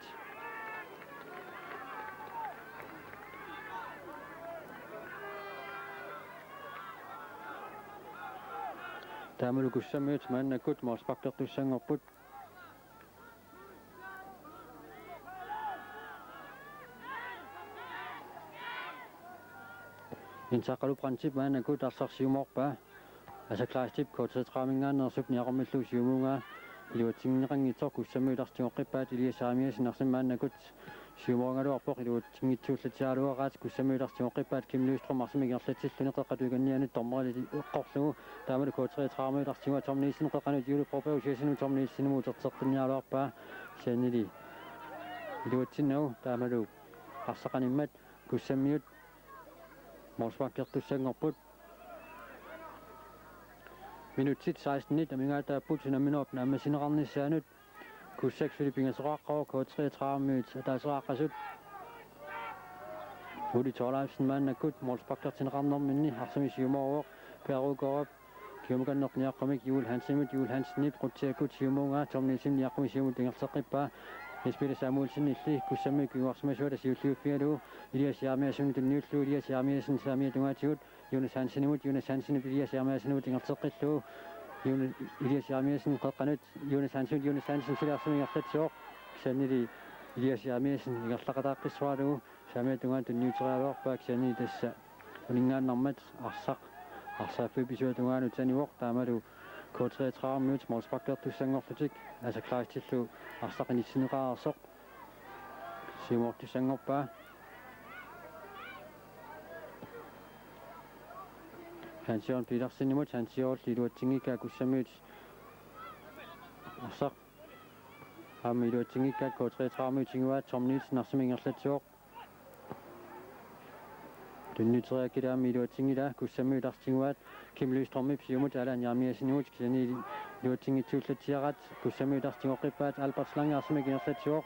Taamalu Kussammiut maannakkut målsparkertussanngorput. Jens Aqqalu Brandtip maannakkut arsaq siumoorpaa. Asa Kleistip K treogtredive-minngaanneersup niaqqummillu siumuungaa iluatsinneqanngitsoq Kussammiut arsaq tigoqqippaat, Elias Jeremiassen arsamik maannakkut siumooraluarpoq, iluatsinngitsuullatsiaraluaraat Kussammiut arsaq tigoqqippaat, Kim Lystrøm arsamik ingerlatsilluni qeqqata tungaaninngaanniit dommerilli eqqorlugu, taamalu K treogtredive-miut arsaq tiguaat, Tom Nielsen qeqqanut Juulut Broberg Josefsenimut, Tom Nielsenimut uterteqqinniaraluarpaa, kisiannili iluatsinnagu, taamalu arsaq animmat Kussammiut målsparkertussanngorput. Minutsit seksten-it amigaataapput unamminerup naammassineqarnissaanut. Kussak suli pingasoqaaqqavoq, K treogtredive-miut ataasiaqqasut. Ole Thorleifsen maannakkut målsparkertinneqarnerminni arsamik siumooruvoq, Per Rygaardip kingumukanneq niaqqumik Juul Hansenimut, Juul Hansenip qutsikkut siumuungaa Tom Nielsen niaqqumik siumut ingerlateqqippaa. Jens Peter Samuelsenilli Kussammiut kinguarsimasuata siulliuffigalugu Elias Jeremiassenimut tunniullugu, Elias Jeremiassen saamiata tungaatigut Jonas Hansenimut, Jonas Hansenip Elias Jeremiassenimut ingerlateqqillugu, Jone-, Elias Jeremiassen qeqqanut Jonas Hansenimut, Jonas Hansen suli arsamik ingerlatsivoq, kisiannili Elias Jeremiassen ingerlaqataaqqissuaralugu saamiata tungaanut tunniuteriaraluarpaa, kisiannili tassa uninngaannarmat arsaq Arsaaffik pisuata tungaanut sanivoq, taamalu K treogtredive-miut målsparkertussanngorlutik, Asa Kleistillu arsaq inissinneqareersoq siumoortussanngorpaa. Hans Jørgen Petersenimut, Hans Jørgen iluatsinngikkaa Kussammiut arsaq aamma iluatsinngikkaat K treogtredive-miut tiguaat, Tom Nielsen arsamik ingerlatsivoq. Tunniuteriakkillu aamma iluatsinngilaa, Kussammiut arsaq tiguaat, Kim Lystrømip siumut Allan Jeremiassenimut, kisianni iluatsinngitsuullatsiaraat, Kussammiut arsaq tigoqqippaat, Albert Slange arsamik ingerlatsivoq.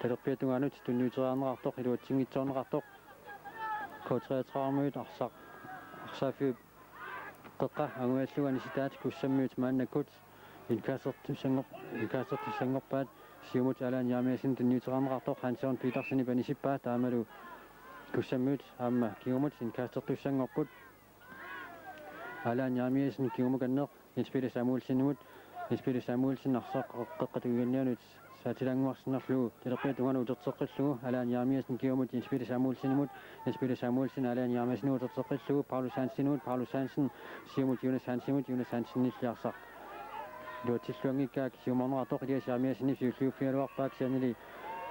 Talerpiata tungaanut tunniuteriarneqartoq, iluatsinngitsoorneqartoq. K treogtredive-miut arsaq, arsaaffiup qeqqa angujallugu anisitaat, Kussammiut maannakkut indkastertussanngor-, indkastertussanngorpaat, siumut Allan Jeremiassen tunniuteriarneqartoq, Hans Jørgen Petersenip anisippaa, taamalu Kussammiut aamma kingumut indkastertussanngorput. Allan Jeremiassen kingumukanneq Jens Peter Samuelsenimut, Jens Peter Samuelsen arsaq qeqqata tungaaniannut saatilaannguarsinnarlugu talerpiata tungaanut uterteqqillugu, Allan Jeremiassen kingumut Jens Peter Samuelsenimut, Jens Peter Samuelsen Allan Jeremiassenimut uterteqqillugu Paulus Hansenimut, Paulus Hansen siumut Jonas Hansenimut, Jonas Hansenilli arsaq iluatsilluanngikkaa siumoorneqartoq, Elias Jeremiassenip siulliuffigaluarpaa, kisiannili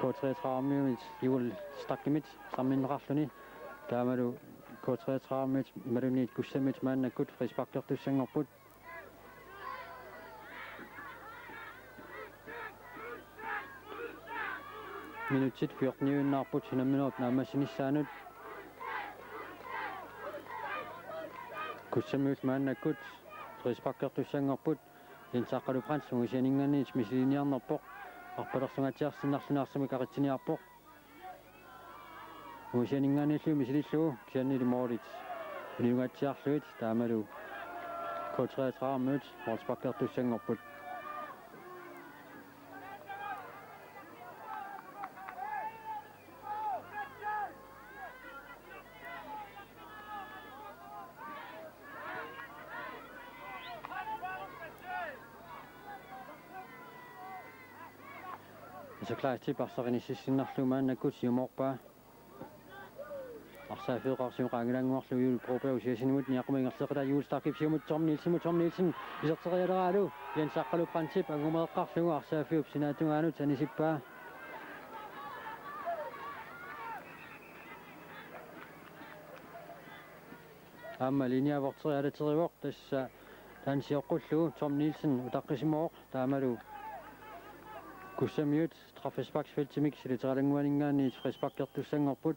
K treogtredive-miut Juul Stachimit samminneqarluni, taamalu K treogtredive-miut imaluunniit Kussammiut maannakkut frisparkertussanngorput. Minutsit fjorteniuinnarput unamminerup naammassinissaanut. Kussammiut maannakkut frisparkertussanngorput. Jens Aqqalu Frandsen ungasianinngaanniit misiliniarnerpoq. Arpalersungaatsiarsinnarluni arsamik aqitsiniarpoq. Ungasianinngaanniillu misilillugu, kisiannili målit uniungaatsiarlugit, taamalu K treogtredive-miut målsparkertussanngorput. Asa Kleistip arsaq inississinnarlugu maannakkut siumoorpaa. Arsaaffiup qeqqa siumut qaangilaannguarlugu Juul Broberg Josiassenimut, niaqqumik ingerlateqqitaa Juul Stachip siumut Tom Nielsenimut, Tom Nielsen iserterialeraalu Jens Aqqalu Frandsenip angumeeqqarlugu arsaaffiup sinaata tungaanut anisippaa. Aamma linjevogteri alaterivoq, tassa taanna sioqqullugu Tom Nielsen utaqqisimavoq, taamalu Kussammiut straffesparksfeltimik siliteralanguaninngaanniit frisparkertussanngorput.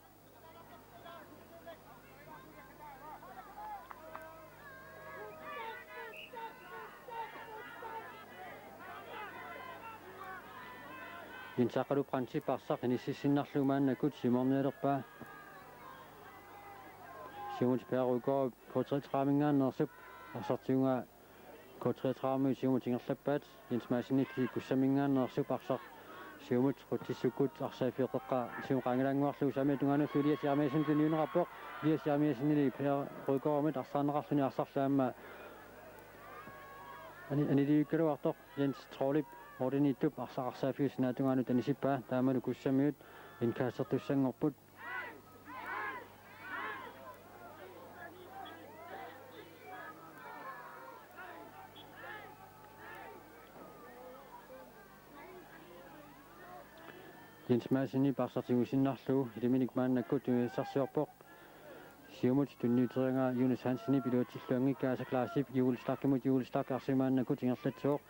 Jens Aqqalu Frandsenip arsaq inississinnarlugu maannakkut siumoornialerpaa. Siumut Per Rygaard K treogtredive-minngaanneersup arsartigungaa K treogtredive-miut siumut ingerlappaat. Jens Madsenip Kussamminngaanneersup arsaq siumut qutsissukkut arsaaffiup qeqqa siumut qaangilaannguarlugu saamiata tungaanullu Elias Jeremiassen tunniunneqarpoq. Elias Jeremiassenili Per Rygaardimit arsaarneqarluni arsarlu aamma ani-, anilivikkaluartoq Jens Trollip målimiittup arsaq arsaaffiup sinaata tungaanut anisippaa, taamalu Kussammiut indkastertussanngorput. Jens Madsenip arsaq tigusinnarlugu ilaminik maannakkut tunisassarsiorpoq. Siumut tunniuteriaraa Jonas Hansenip iluatsilluanngikkaa Asa Kleistip Juul Stachimut, Juul Stach arsaq maannakkut ingerlatsivoq.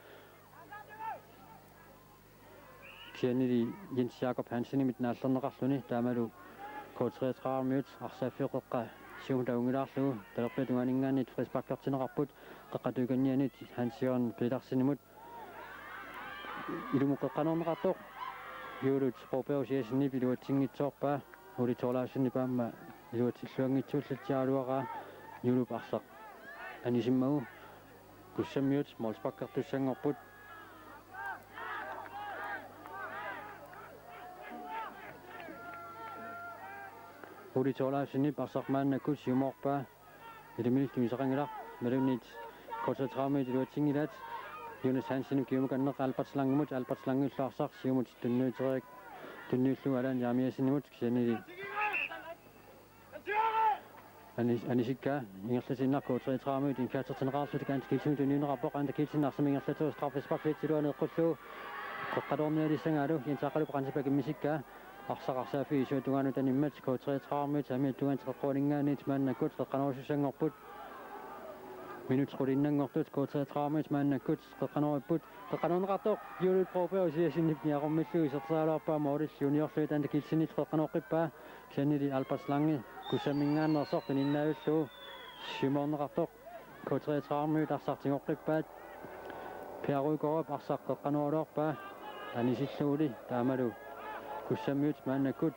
Kisiannili Jens Jakob Hansenimit naallerneqarluni, taamalu K treogtredive-miut arsaaffiup qeqqa siumut ajunngilaarlugu talerpiata tungaaninngaanniit frisparkertinneqarput, qeqqata tungaaniannut Hans Jørgen Petersenimut. Ilumut qeqqanoorneqartoq Juulut Broberg Josiassenip iluatsinngitsoorpaa, Ole Thorleifsenip aamma iluatsilluanngitsuullatsiaraluaraa, Juulup arsaq anisimmagu Kussammiut målsparkertussanngorput. Ole Thorleifsenip arsaq maannakkut siumoorpaa. Ilaminik tunisaqanngilaq, imaluunniit K treogtredive-miut iluatsinngilaat. Jonas Hansenip kingumukanneq Albert Slangemut, Albert Slangellu arsaq siumut tunniuteriak-, tunniullugu Allan Jeremiassenimut, kisiannili Anis-, anisikkaa ingerlatiinnaq K treogtredive-miut indkastertinneqarlutik. Anda Kielsenimut tunniunneqarpoq, Anda Kielsen arsamik ingerlatsivoq, straffesparkfeltip iluani eqqullugu qeqqanoornialissagaalu Jens Jakob Hansenip akimmisikkaa. Arsaq arsaaffiup isuata tungaanut animmat K treogtredive-miut saamiata tungaanut teqeqquaninngaanniit maannakkut qeqqanoorusussanngorput. Minutsit qulinngortut K treogtredive-miut maannakkut qeqqanoorput. Qeqqanoorneqartoq Juulut Broberg Josiassenip niaqormillugu isertitseriaraluarpaa, målillu juniorlugit Anda Kielsenip qeqqanooqqippaa. Kisiannili Albert Slange Kussamminngaanneersoq tuninnaavillugu siumoorneqartoq. K treogtredive-miut arsaq tigoqqippaat. Per Rygaardip arsaq qeqqanooraluarpaa anisilluguli, taamalu Kussammiut maannakkut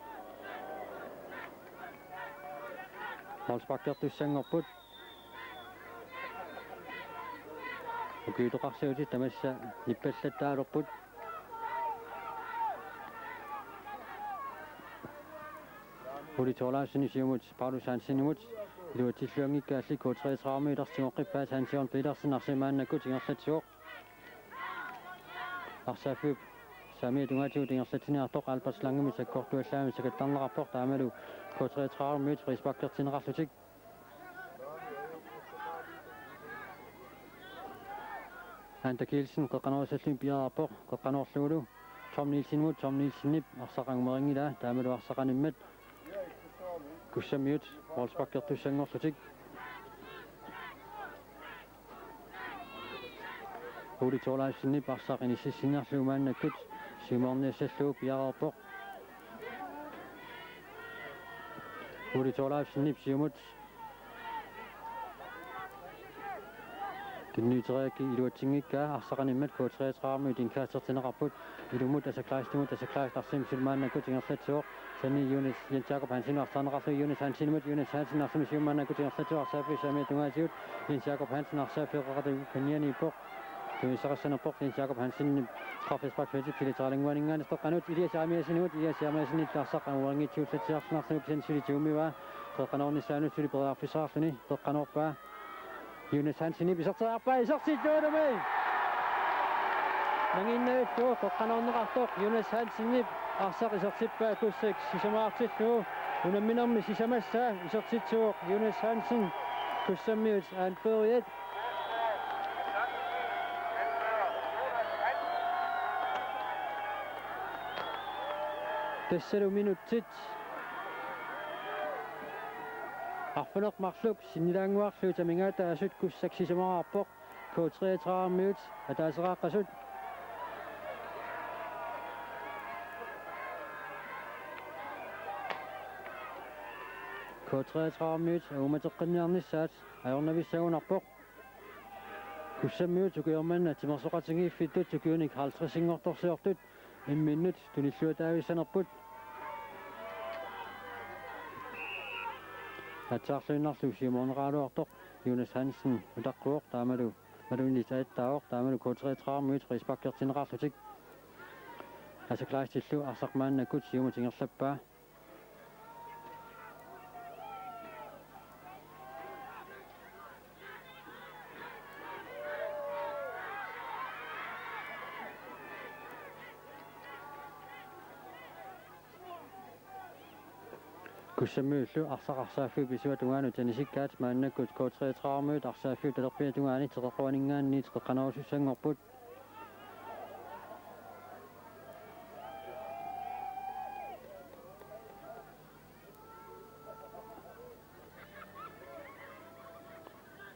målsparkertussanngorput. Ukiutoqarsiutit tamassa nippallattaalerput. Ole Thorleifsen siumut Paulus Hansenimut, iluatsilluanngikkaalli K treogtredive-miut arsaq tigoqqippaat. Hans Jørgen Petersen arsamik maannakkut ingerlatsivoq. Arsaaffiup saamiata tungaatigut ingerlatsiniartoq Albert Slangemut sakkortuallaamik sakattarneqarpoq, taamalu K treogtredive-miut frisparkertinneqarlutik. Anda Kielsen qeqqanoorussalluni piareerpoq, qeqqanoorlugulu Tom Nielsenimut, Tom Nielsenip arsaq angumerinngilaa, taamalu arsaq animmat Kussammiut målsparkertussanngorlutik. Ole Thorleifsenip arsaq inississinnarlugu maannakkut siumoorniassallugu piareerpoq. Ole Thorleifsenip siumut tunniuteriarakku iluatsinngikkaa, arsaq animmat K treogtredive-miut indkastertinneqarput. Ilumut Asa Kleistimut, Asa Kleist arsamik suli maannakkut ingerlatsivoq. Kisianni Jonas, Jens Jakob Hansen arsaarneqarlugu Jonas Hansenimut, Jonas Hansen arsamik siumut maannakkut ingerlatsivoq, arsaaffiup saamiata tungaatigut. Jens Jakob Hansen arsaaffiup qeqata kanianiippoq. Tunissaqassanerpoq Jens Jakob Hansen straffesparkfeltip silataalaannguaninngaanniit qeqqanut. Elias Jeremiassenimut, Elias Jeremiassenip arsaq angumerinngitsuullatsiarlunarlugu, kisianni suli tigummivaat. Qeqqanoornissaanut suli periarfissaqarluni qeqqanoorpaa. Jonas Hansenip iserteriarpaa, isertittuulumi nangiinnarlugu qeqqanoorneqartoq Jonas Hansenip arsaq isertippaa, Kussak sisamaartillugu. Unamminermi sisamassaa isertitsivoq Jonas Hansen, Kussammiut anføreriat. Tassalu minutsit arfineq-marluk sinnilaannguarlugit amigaataasut Kussak sisamaarpoq, K treogtredive-miut ataaseqaaqqasut. K treogtredive-miut angummateqqinniarnissaat ajornavissagunarpoq. Kussammiut ukioq manna timersoqatigiiffittut ukiunik halvtredsinngortorsiortut imminnut tunilluataavissanerput. Aatsaarluinnarlugu siumoorneqaraluartoq Jonas Hansen utaqqivoq, taamalu malunnit attaavoq, taamalu K treogtredive-miut frisparkertinneqarlutik. Asa Kleistillu arsaq maannakkut siumut ingerlappaa. Kussammiullu arsaq arsaaffiup isuata tungaanut anisikkaat, maannakkut K treogtredive-miut arsaaffiup talerpiata tungaani teqeqquaninngaanniit qeqqanoorusussanngorput.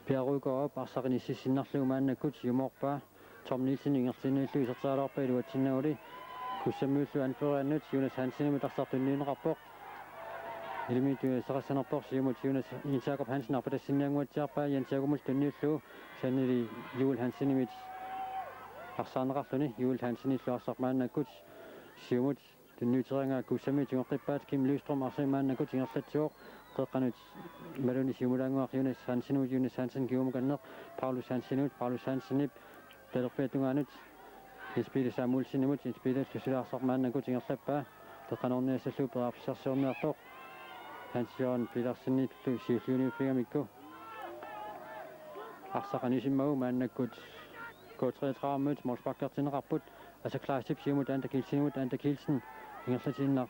Per Rygaardip arsaq inississinnarlugu maannakkut siumoorpaa. Tom Nielsen ingerlaannarlugu iserteraluarpaa iluatsinnaguli. Kussammiullu anføreriannut Jonas Hansenimut arsaq tunniunneqarpoq. Ilumut tunissaqassanerpoq siumut Jonas, Jens Jakob Hansen arpatassinniannguatsiarpaa Jens Jakobimut tunniullugu. Kisiannili Juul Hansenimit arsaarneqarluni. Juul Hansenillu arsaq maannakkut siumut tunniuteriaraa Kussammiut tigoqqippaat. Kim Lystrøm arsamik maannakkut ingerlatsivoq. Qeqqanut malunnit siumulaannguaq Jonas Hansenimut, Jonas Hansen kingumukanneq Paulus Hansenimut, Paulus Hansenip talerpiata tungaanut Jens Peter Samuelsenimut, Jens Peter suli arsaq maannakkut ingerlappaa. Qeqqanoorniassallugu periarfissarsiorniartoq Hans Jørgen Petersenillu siulliuniuffigamikku. Arsaq anisimmagu maannakkut K treogtredive-miut målsparkertinneqarput. Asa Kleistip siumut Anda Kielsenimut, Anda Kielsen ingerlatiinnaq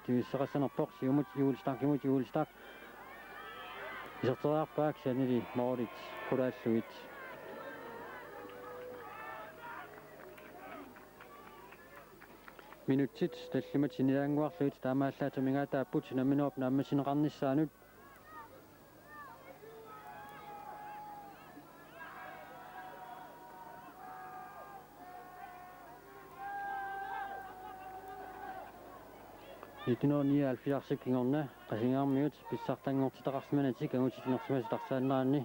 tunissaqassanerpoq siumut Juul Stachimut, Juul Stach iserteriarpaa kisiannili målit qulaallugit. Minutsit tallimat sinnilaannguarlugit taamaallaat amigaataapput unamminerup naammassineqarnissaanut. Nitten hundrede nioghalvfjerdsip kingorna Qasigiannguarmiut pissartanngortitaqarsimanatik angutit inersimasut arsaanneranni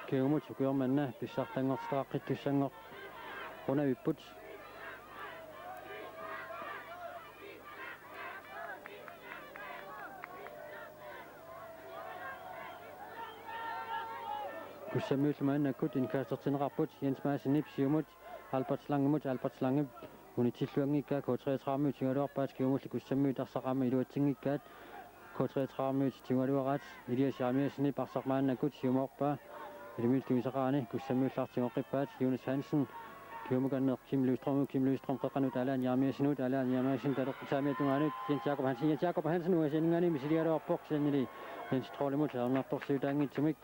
kingumut ukioq manna pissartanngortitaqaqqittussanngorunnavipput. Kussammiullu maannakkut indkastertinneqarput Jens Madsenip siumut Albert Slangemut, Albert Slangep unitsilluanngikkaa K treogtredive-miut tigugaluarpaat, kingumulli Kussammiut arsaq aamma iluatsinngikkaat K treogtredive-miut tigugaluaraat. Elias Jeremiassenip arsaq maannakkut siumoorpaa, ilumiillu tunisaqarani Kussammiullu arsaq tigoqqippaat. Jonas Hansen kiumukanneq Kim Lystrømimut, Kim Lystrøm qeqqanut Allan Jeremiassenimut, Allan Jeremiassen taleqqut saamiata tungaanut Jens Jakob Hansen, Jens Jakob Hansen uasianingani misiligaluarpoq kisiannili Jens Trollimut ajornartorsiutaanngitsumik.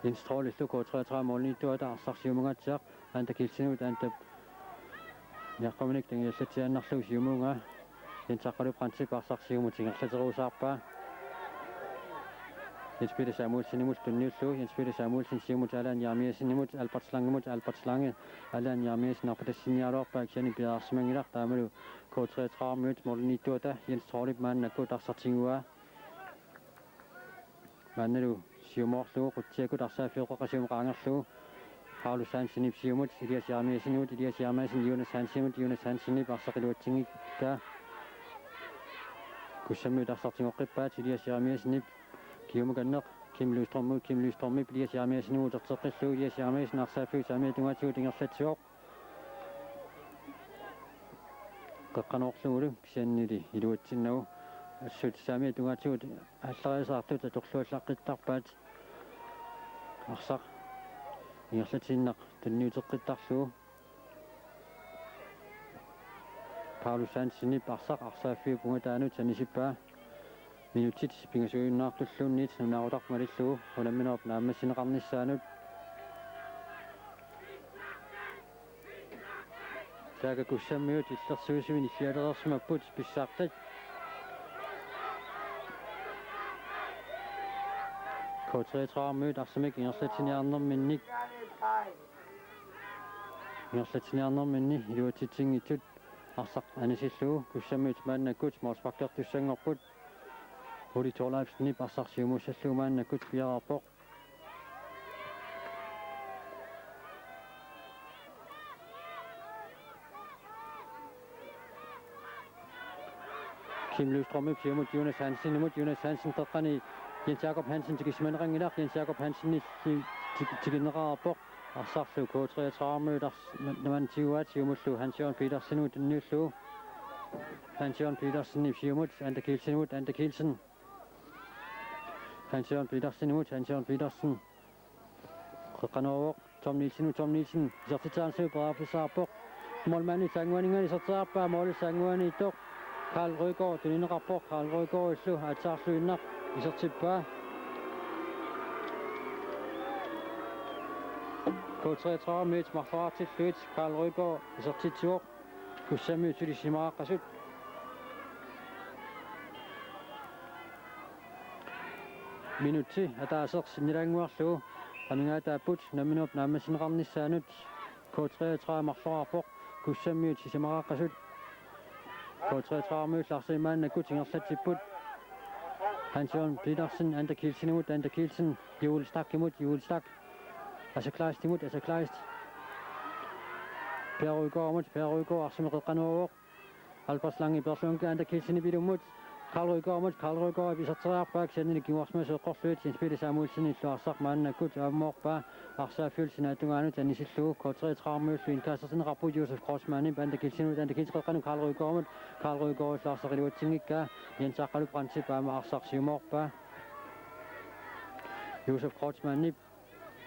Jens Trollillu K treogtredive målimiittuata arsaq siumungaatsiaq, Anda Kielsenimut, Andap niaqquminik tangilaatsiaannarlugu siumuungaa. Jens Aqqalu Brandtip arsaq siumut ingerlaterusaarpaa. Jens Peter Samuelsenimut tunniullugu, Jens Peter Samuelsen siumut Allan Jeremiassenimut, Albert Slangemut, Albert Slange Allan Jeremiassen arpatassinniaraluarpaa kisianni piareersimanngilaq, taamalu K treogtredive-miut målimiittuata Jens Trollip maannakkut arsaq tiguaa. Maannalu siumoorlugu Qutsiakkut arsaaffiup qeqqa siumut qaangerlugu Paulus Hansenip siumut Elias Jeremiassenimut, Elias Jeremiassen Jonas Hansenimut, Jonas Hansenip arsaq iluatsinngikkaa. Kussammiut arsaq tigoqqippaat, Elias Jeremiassenip kiumukanneq Kim Lystrømimut, Kim Lystrømip Elias Jeremiassenimut uterteqqillugu, Elias Jeremiassen arsaaffiup saamiata tungaatigut ingerlatsivoq. Qeqqanoorlugulu kisiannili iluatsinnagu assut saamiata tungaatigut aallariasaartut atorluallaqqittarpaat. Arsaq ingerlatsiinnaq tunniuteqqittarlugu. Paulus Hansenip arsaq arsaaffiup ungataanut anisippaa. Minutsit pingasuinnaartulluunniit nunaarutarput malillugu unamminerup naammassineqarnissaanut. Taakku Kussammiut illersuisui nillialereersimapput pissartat. K treogtredive-miut arsamik ingerlatsiniarnerminnik, ingerlatsiniarnerminni iluatsitsinngitsut arsaq anisillugu Kussammiut maannakkut målsparkertussanngorput. Ole Thorleifsenip arsaq siumuussallugu maannakkut piareerpoq. Kim Lystrømip siumut Jonas Hansenimut, Jonas Hansen qeqqani Jens Jakob Hansen tikisimaneqanngilaq, Jens Jakob Hansenip ti-, ti-, tikinneqareerpoq. Arsarlu K treogtredive-miut ars-, man-, man tiguaat siumullu Hans Jørgen Petersenimut tunniullugu. Hans Jørgen Petersenip siumut Anda Kielsenimut, Anda Kielsen. Hans Jørgen Petersenimut, Hans Jørgen Petersen. Qeqqanooq Tom Nielsenimut, Tom Nielsen isertitsaansu periarfissaarpoq. Målmandip sannguaninngaanniit iserteriarpaa, målip sannguaniittoq Karl Rygaard tunineqarpoq, Karl Rygaardillu aatsaarluinnaq isertippaa. K treogtredive-miut marloriartillugit Karl Rygaard isertitsivoq. Kussammiut suli isumaqaqqasut. Minutsi ataaseq sinnilaannguarlugu amigaataapput unamminerup naammassineqarnissaanut. K treogtredive marloriarpoq, Kussammiut isumaqaqqasut. K treogtredive-miut arsaq maannakkut ingerlatsipput. Hans Jørgen Petersen, Anda Kielsenimut, Anda Kielsen, Juul Stachimut, Juul Stach. Asa Kleistimut, Asa Kleist. Per Rygaardimut, Per Rygaard arsamik qeqqanooq. Albert Slange perluanka Anda Kielsenip ilummut. Karl Rygaardimut, Karl Rygaard iserteriarpaa kisiannili kinguarsimasut eqqorlugit, Jens Peter Samuelsenillu arsaq maannakkut aammoorpaa. Arsaaffiup sinaata tungaanut anisillugu K treogtredive-miullu indkastertinneqarput. Josef Kreutzmannip Anda Kielsenimut, Anda Kielsen qeqqanut Karl Rygaardimut, Karl Rygaardillu arsaq iluatsinngikkaa. Jens Aqqalu Brandtip aamma arsaq siumoorpaa. Josef Kreutzmannip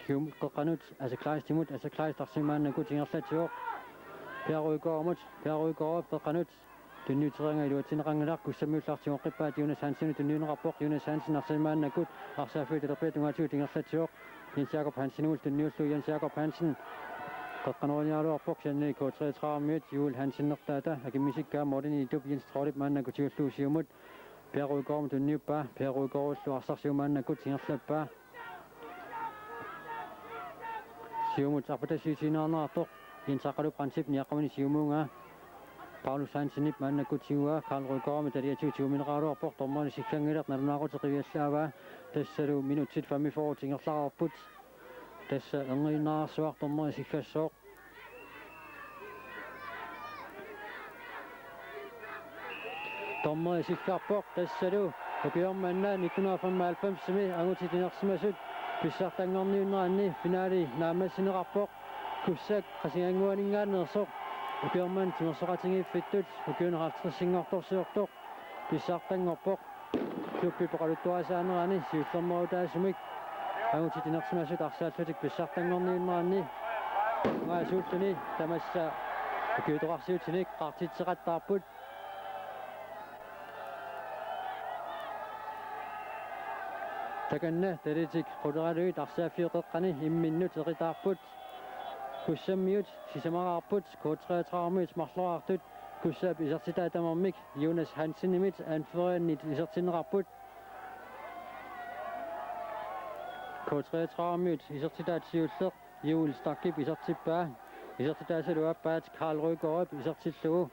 siumut qeqqanut Asa Kleistimut, Asa Kleist arsamik maannakkut ingerlatsivoq. Per Rygaardimut, Per Rygaardip qeqqanut tunniuteriaraa iluatsinneqanngilaq. Kussammiut arsaq tigoqqippaat, Jonas Hansen tunniunneqarpoq. Jonas Hansen arsaq maannakkut arsaaffiup talerpiata tungaatigut ingerlatsivoq. Jens Jakob Hansenimut tunniullugu, Jens Jakob Hansen qeqqanooriniaraluarpoq, kisianni K treogtredive-miut Juul Hansenertaata akimmisikkaa, målimiittup Jens Trollip maannakkut tigullugu siumut Per Rygaardimut tunniuppaa. Per Rygaardillu arsaq siumut maannakkut ingerlappaa. Siumut arpatassiuutiinnarneqartoq Jens Aqqalu Brandtip niaqqamini siumuungaa. Paulus Hansenip maannakkut tiguaa, Karl Rygaardimit taliatigut tigumineqaraluarpoq, dommerini sikkanngilaq, nalunaaqutaq qiviallaavaa. Tassalu minutsit femogfyrre ingerlareerput. Tassa erniinnarsuaq dommeri sikkassooq. Dommeri sikkarpoq, tassalu ukioq manna nitten hundrede og femoghalvfems-imi angutit inersimasut pissartanngorniunneranni finale naammassineqarpoq. Kussak Qasigiannguaninngaanneersoq ukioq manna timersoqatigiiffittut ukiunut halvtredsinngortorsiortoq pissartanngorpoq. Klubbip oqaluttuarisaanerani siullermeerutaasumik angutit inersimasut arsaallutik pissartanngorniunneranni tungaasuulluni tamassa ukiutoqarsiutinik qaartitseqattaarput. Takanna talitik quleralugit arsaaffiup qeqqani imminnut eqitaarput. Kussammiut sisamaraarput, K treogtredive-miut marloraartut. Kussaap isertitai tamarmik Jonas Hansenimit anførerinit isertinneqarput. K treogtredive-miut isertitaat siulleq Juul Stachip isertippaa. Isertitaasalu aappaat Karl Rygaardip isertillugu.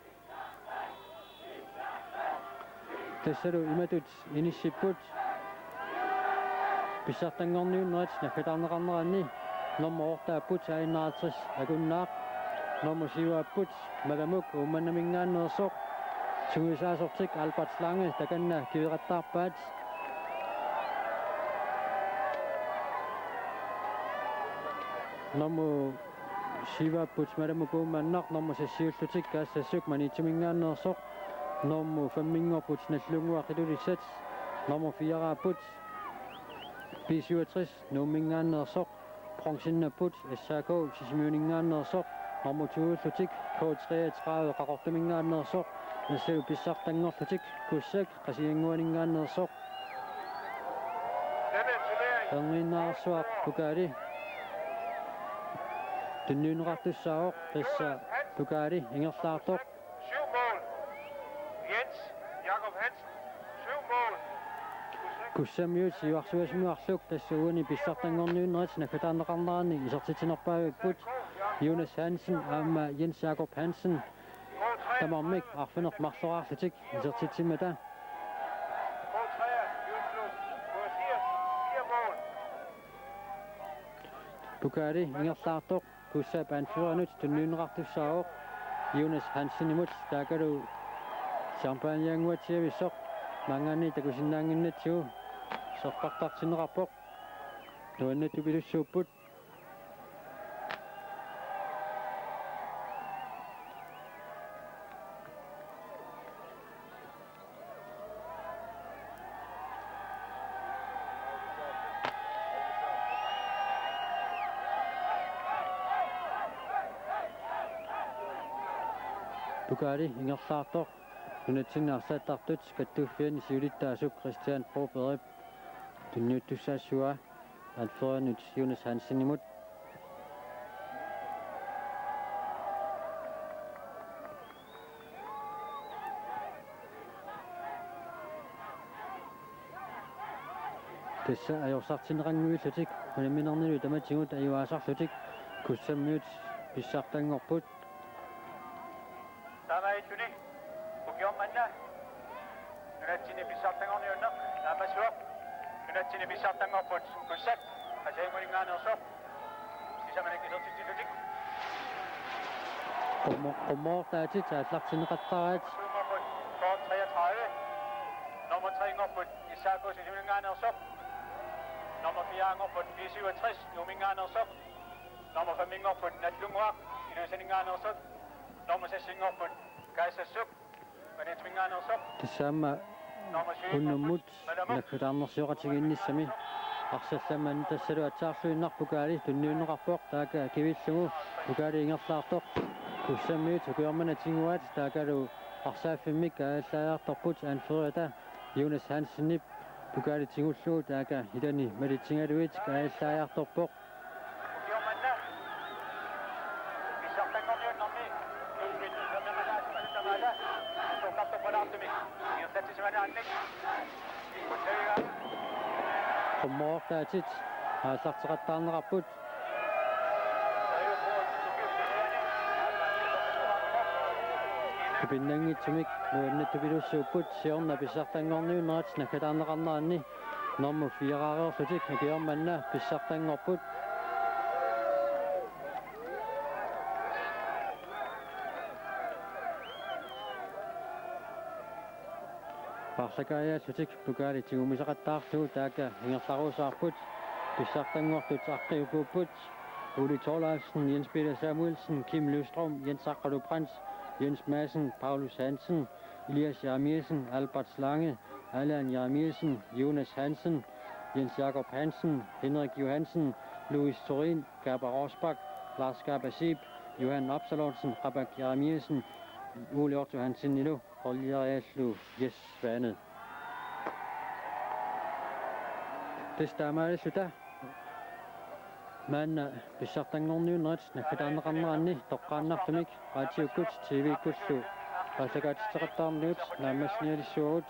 Tassalu imatut inissipput. Pissartanngorniunnerit naggataarneqarneranni nummer otte-aapput Aajunnaartris Akunnaaq, nummer syv-aapput Malamuk Uummannaminngaanneersoq, sungiusaasortik Albert Slange takanna kiveqattaarpaat. Nummer syv-aapput Malamuk Uummannaq, nummer seks-iullutik Kaassassuk Maniitsuminngaanneersoq, nummer fem-inngorput Nallunnguaq Ilulissat, nummer fire-aapput B syvogtres Nuumminngaanneersoq, bronzennaapput S A K Sisimiuninngaanneersoq, nummer to-ullutik K treogtredive Qaqortuminngaanneersoq, tassalu pissartanngorlutik Kussak Qasigiannguaninngaanneersoq. Erniinnarsuaq pokali tunniunneqartussaavoq, tassa pokali ingerlaartoq. Syv mål. Jens Jakob Hansen, syv mål. Kussammiut siuarsuasimaarluk tassa uani pissartanngorniunnerit naggataarneqarneranni isertitsinerpaavipput. Jonas Hansen aamma Jens Jakob Hansen tamarmik arfineq-marloraarlutik isertitsimmata. Pokali ingerlaartoq Kussaap anførerinut tunniunneqartussaavoq Jonas Hansenimut, taakkalu champagneannguatsiavissoq maanngaanniit takusinnaannginnatsigu serpartartinneqarpoq. Nuannaartut ilussuupput. Pokali ingerlaartoq nunatsinni arsaattartut kattuffianni siulittaasup Kristian Brobergip tunniuttussaassavaa anførerinut Jonas Hansenimut. Tassa ajorsartinneqannguillutik unamminernilu tamatigut ajugaasarlutik Kussammiut pissartanngorput. Taamaalilluni ukioq manna nunatsinni pissartanngorniunneq naammassivoq. Nunatsinni pissartanngorput Kussak Qasigiannguaninngaanneersoq. Sisamanik isertitsillutik. Qummo-, qummoortaatit aallartinneqattaraat. Nummer to-nngorput K treogtredive. Nummer tre-nngorput S A K Sisimiuninngaanneersoq. Nummer fire-nngorput B syvogtres Nuumminngaanneersoq. Nummer fem-nngorput Nallunnguaq Ilulissaninngaanneersoq. Nummer seks-nngorput Kaassassuk Maniitsuminngaanneersoq. Tassa aamma unnummut naggataarnersioqatigiinnissami arsallammat tassalu aatsaarluinnaq pokali tunniunneqarpoq, taaka kivillugu pokali ingerlaartoq. Kussammiut ukioq manna tiguaat, taakalu Arsaaffimmik kaajallaajartorput anføreriata Jonas Hansenip pokaali tigullugu taaka ilani malitsigalugit kaajallaajartorpoq. Qummoroortaatit aallarteqattaarneqarput. Tupinnanngitsumik nuannaartupilussuupput siorna pissartanngorniunnerit naggataarneqarneranni normu fire-reerlutik ukioq manna pissartanngorput. Paarlakaajaallutik pokaali tigumisaqattaarlugu taaka ingerlarusaarput. Pissartanngortut aqqi ukuupput: Ole Thorleifsen, Jens Peter Samuelsen, Kim Løvstrøm, Jens Aqqalu Brandt, Jens Madsen, Paulus Hansen, Elias Jeremiassen, Albert Slange, Allan Jeremiassen, Jonas Hansen, Jens Jakob Hansen, Henrik Johansen, Louis Thorin, Gerber Rosbach, Lars Gerber Zeeb, Johan Absalonsen, Rabak Jeremiassen, Ole Otto Hansenilu, Olli Ariallu, Jes Svane. Tassa taamaalilluta maanna pissartanngorniunnerit naggataarneqarneranni toqqaannartumik raatiukkut T V-kkullu aallakaatitseqattaarnigut naammassinialissuagut.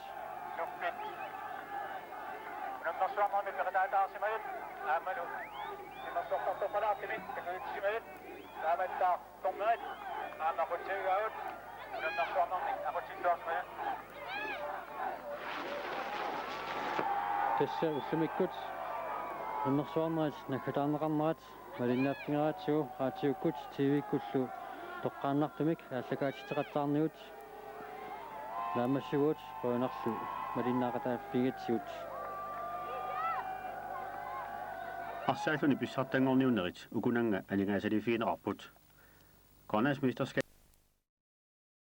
Tassa ullumikkut nunarsuarnerit naggataarneqarnerat malinnaaffigereeratsigu raatiukkut T V-kkullu toqqaannartumik aallakaatitseqattaarnigut naammassivugut, qujanarlu malinnaaqataaffigigatsigut. Arsaalluni pissartanngorniunnerit ukunannga aningaasaliiffigineqarput. Grønlandsmesterskab